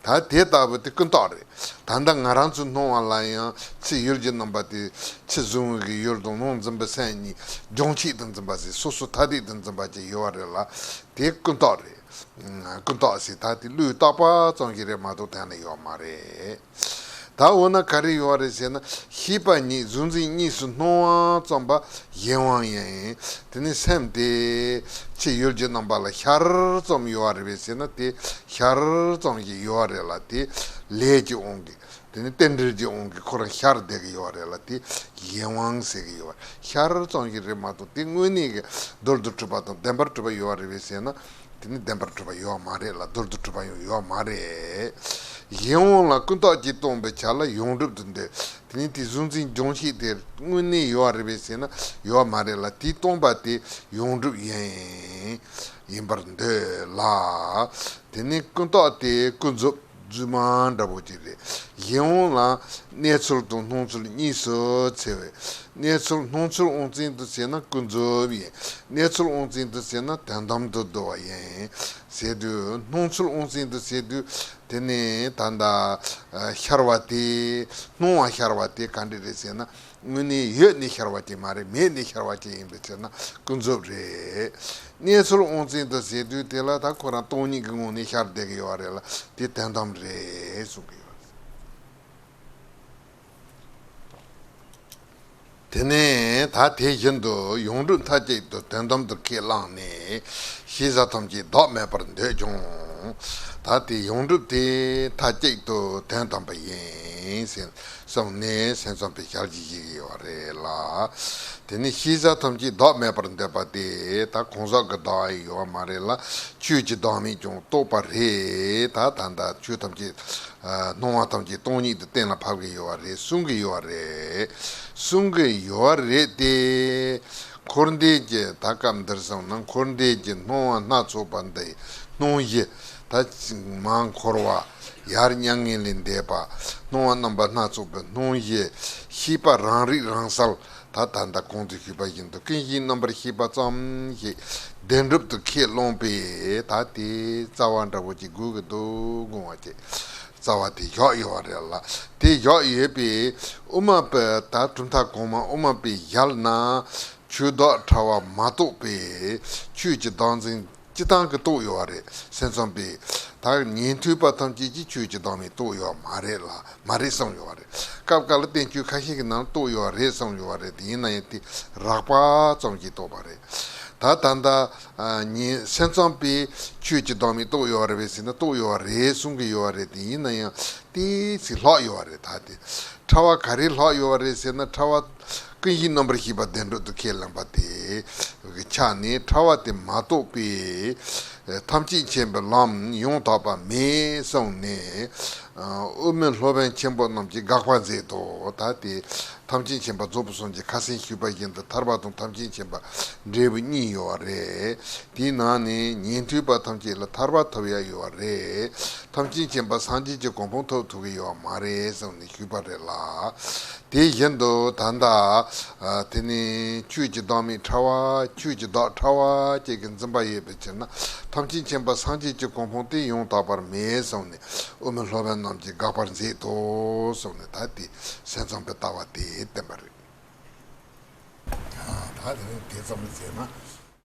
ད་དེ་ལྟ་བུ་དེ་ཀུན་བརྟགས་རེད། ད་ལྟ་ང་རང་ཚོའི་སྣང་བ་ལ་ཡང་ཕྱི་ཡུལ་གྱི་རྣམ་པ་དེ་ཕྱི་གཟུང་བའི་གི་ཡུལ་དང་ནང་འཛིན་པའི་སེམས་གཉིས་སྦྱོང་བྱེད་དུ་འཛིན་པ་ཟེར། སོ་སོ་ཐ་དད་དུ་འཛིན་པ་ཅིག་ཡོད་པ་རེད་ལ། དེ་ཀུན་བརྟགས་རེད། ཀུན་བརྟགས་ཟེར་ད་དེ་བློས་བཏགས་པ་ཙམ་ཞིག་རེད་མ་གཏོགས་གཏན་ནས་ཡོད་མ་རེད། ད་འོ་ན་ག་རེ་ཡོད་རེད་ཟེར་ན། ཤེས་པ་ཉིད་གཟུང་འཛིན་གཉིས་སུ་སྣང་བ་ཙམ་པ་གཞན་དབང་ཡིན། དེ་ནི་སེམས་དེ་ཕྱི་ཡུལ་གྱི་རྣམ་པ་ལ་ཤར་ཙམ་ཡོད་རེད་པས་ཟེར་ན། དེ་ཤར་ཙམ་ཞིག་ཡོད་རེད་ལ། དེ་ལས་ཀྱི་དབང་གིས། དེ་ནི་རྟེན་འབྲེལ་གྱི་དབང་གིས་ཁོ་རང་ཤར་བསྡད་ཀྱི་ཡོད་རེད་ལ། དེ་གཞན་དབང་ཟེར་གྱི་ཡོད་རེད། ཤར་ཙམ་ཞིག་རེད་མ་གཏོགས། དེ་དངོས་གནས་ཀྱི་རྡུལ་དུ་གྲུབ་པ་དང་བདེན་པར་གྲུབ་པ་ཡོད་རེད་པས་ཟེར་ན། དེ་ནི་བདེན་པར་གྲུབ་པ་ཡོད་མ་རེད་ལ། རྡུལ་དུ་གྲུབ་པ་ཡང་ཡོད་མ་རེད། གཞན་དབང་ལ་ཀུན་བརྟགས་ཀྱིས་སྟོང་པའི་ཆ་ལ་ཡོངས་གྲུབ་ཏུ་འདོད། དེ་ནི་དེ་གཟུང་འཛིན་སྦྱོང་བྱེད་དེ་དངོས་གནས་ཡོད་རེད་པས་ཟེར་ན་ཡོད་མ་རེད་ལ། དེས་སྟོང་པ་དེ་ཡོངས་གྲུབ་ཡིན། ཡིན་པར་འདོད་ལ། དེ་ནི་ཀུན་བརྟགས་དེ་ཀུན་རྫོབ་རྫུན་མ་འདྲ་པོ་ཅིག་རེད། གཞན་དབང་ལ་གནས་ཚུལ་དང་སྣང་ཚུལ་གཉིས་སུ་ཕྱེ་བས། གནས་ཚུལ་སྣང་ཚུལ་དབང་བཙན་དུ་བྱས་ན་ཀུན་རྫོབ་ཡིན། གནས་ཚུལ་དབང་བཙན་དུ་བྱས་ན་དོན་དམ་དུ་འདོད་པ་ཡིན་ཟེར་དུས། སྣང་ཚུལ་དབང་བཙན་དུ་བྱས་དུས། དེ་ནི་ད་ལྟ་ཤར་བ་དེ། སྣང་བ་ཤར་བ་དེ་ག་འདྲ་རེད་ཟེར་ན། དངོས་གནས་ཡོད་ནས་ཤར་བ་ཅིག་མ་རེད། མེད་ནས་ཤར་བ་ཅིག་ཡིན་པའི་ཕྱིར་ན་ཀུན་རྫོབ་རེད། གནས་ཚུལ་དབང་བཙན་དུ་བྱས་དུས། དེ་ལ་ད་ཁོ་རང་སྟོང་ཉིད་ཀྱི་ངང་ནས་ཤར་བསྡད་ཀྱི་ཡོད་རེད་ལ། དེ་དོན་དམ་རེད་གསུང་གི་ཡོད། དེ་ནས་ད་དེ་བཞིན་དུ་ཡོངས་གྲུབ་མཐའ་གཅིག་ཏུ་དོན་དམ་དུ་ཁས་བླངས་ནས། ཤེས་བྱ་ཐམས་ཅད་བདག་མེད་པར་འདོད་ཀྱང་། ད་དེ་ཡོངས་གྲུབ་དེ་མཐའ་གཅིག་ཏུ་དོན་དམ་པ་ཡིན་ཟེར་གསུངས་ནས། སེམས་ཙམ་པའི་ཞལ་གྱིས་བཞེས་ཀྱི་ཡོད་རེད་ལ། དེ་ནི་ཤེས་བྱ་ཐམས་ཅད་བདག་མེད་པར་འདོད་པ་དེ་ད་གང་ཟག་གི་བདག་ཡོད་མ་རེད་ལ། ཆོས་ཀྱི་བདག་མེད་ཀྱང་རྟོགས་པ་རེད། ད་ད་ལྟ་ཆོས་ཐམས་ཅད། སྣང་བ་ཐམས་ཅད་སྟོང་ཉིད་དུ་གཏན་ལ་ཕབ་ཀྱི་ཡོད་རེད་གསུང་གི་ཡོད་རེད། གསུང་གི་ཡོད་རེད་དེ། འཁོར་འདས་ཀྱི། ད་སྐབས་འདིར་སོང་ན་འཁོར་འདས་ཀྱི་སྣང་བ་སྣ་ཚོགས་པ་འདི་སྣང་གཞི། ད་མར་འཁོར་བ། ཡར་མྱ་ངན་ལས་འདས་པ། སྣང་བ་རྣམ་པ་སྣ་ཚོགས་པའི་སྣང་གཞི། ཤེས་པ་རང་རིག་རང་གསལ། ད་ད་ལྟ་གོང་དུ་ཞུས་པ་བཞིན་དུ་ཀུན་གཞིའི་རྣམ་པར་ཤེས་པ་ཙམ་ཞིག་བདེན་གྲུབ་ཏུ་ཁས་བླངས་པས། ད་དེ་རྩ་བ་འདྲ་པོ་ཅིག་དགོས་ཀྱི་འདུག་དགོངས་པ་ཅིག་རྩ་བ་དེ་བཞག་ཡོད་རེད་ལ། དེ་བཞག་ཡོད་པས་དབུ་མ་པའི། ད་གྲུབ་མཐའ་གོང་མ་དབུ་མ་པའི་ཞལ་ན། ཆོས་བདག་ཕྲ་བ་མ་རྟོགས་པས་ཆོས་ཀྱི་བདག་འཛིན་སྤྱི་བཏང་གི་རྟོགས་ཡོད་རེད། སེམས་ཙམ་པས། ད་ཉན་ཐོས་པ་ཐམས་ཅད་ཀྱིས་ཆོས་ཀྱི་བདག་མེད་རྟོགས་ཡོད་མ་རེད་ལ། མ་རེད་གསུངས་ཡོད་རེད། སྐབས་འགའ་ལ་བསྟན་བཅོས་ཁ་ཤས་ཀྱི་ནང་རྟོགས་ཡོད་རེད་གསུངས་ཡོད་རེད། དེ་ཡིན་ན་ཡང་དེ་རགས་པ་ཙམ་གྱིས་རྟོགས་པ་རེད། ད་ད་ལྟ་ཉན། སེམས་ཙམ་པས་ཆོས་ཀྱི་བདག་མེད་རྟོགས་ཡོད་རེད་པས་ཟེར་ན་རྟོགས་ཡོད་རེད་གསུང་གི་ཡོད་རེད། དེ་ཡིན་ན་ཡང་ཏོག་ཙམ་ལྷག་ཡོད་རེད། ད་དེ་ཕྲ་བ་ག་རེ་ལྷག་ཡོད་རེད་ཟེར་ན། ཕྲ་བ་ཀུན་གཞིའི་རྣམ་པར་ཤེས་པ་བདེན་གྲུབ་ཏུ་ཁས་ལེན་པ་དེ་གི་ཆ་ནས་ཕྲ་བ་དེ་མ་རྟོགས་པས་ཐམས་ཅད་མཁྱེན་པའི་ལམ་ཡང་དག་པ་མེད་གསུངས་ནས། དབུ་མའི་སློབ་དཔོན་ཆེན་པོ་རྣམས་ཀྱིས་དགག་པ་མཛད་དོ། ད་དེ་ཐམས་ཅད་མཁྱེན་པ་རྫོགས་པའི་སངས་རྒྱས། ཁ་སང་ཞུས་པ་བཞིན་དུ་ཐར་པ་དང་ཐམས་ཅད་མཁྱེན་པ་འབྲས་བུ་གཉིས་ཡོད་རེད། དེའི་ནང་ནས་ཉན་ཐོས་པ་ཐམས་ཅད་ལ་ཐར་པ་ཐོབ་ཡ་ཡོད་རེད། ཐམས་ཅད་མཁྱེན་པ་སངས་རྒྱས་ཀྱི་གོ་འཕང་ཐོབ་ཐུབ་ཀྱི་ཡོད་མ་རེད་གསུངས་ནས་ཞུས་པ་རེད་ལ། དེ་བཞིན་དུ་ད་ལྟ་དེ་ནི་ཆོས་ཀྱི་བདག་མེད་ཕྲ་བ། ཆོས་ཀྱི་བདག་ཕྲ་བ་བཅས་ཀྱི་འཛིན་པ་ཡོད་པའི་ཕྱིར་ན། ཐམས་ཅད་མཁྱེན་པ་སངས་རྒྱས་ཀྱི་གོ་འཕང་དེ་ཡང་དག་པར་མེད་གསུངས་ནས། དབུ་མའི་སློབ་དཔོན་རྣམས་ཀྱིས་དགག་པར་མཛད་དོ་གསུངས་ནས། ད་དེ་སེམས་ཙམ་པའི་ལྟ་བ་དེ་བསྟན་པ་རེད། ད་དེ་ནི་དེ་ཙམ་ལ་བྱས་ན།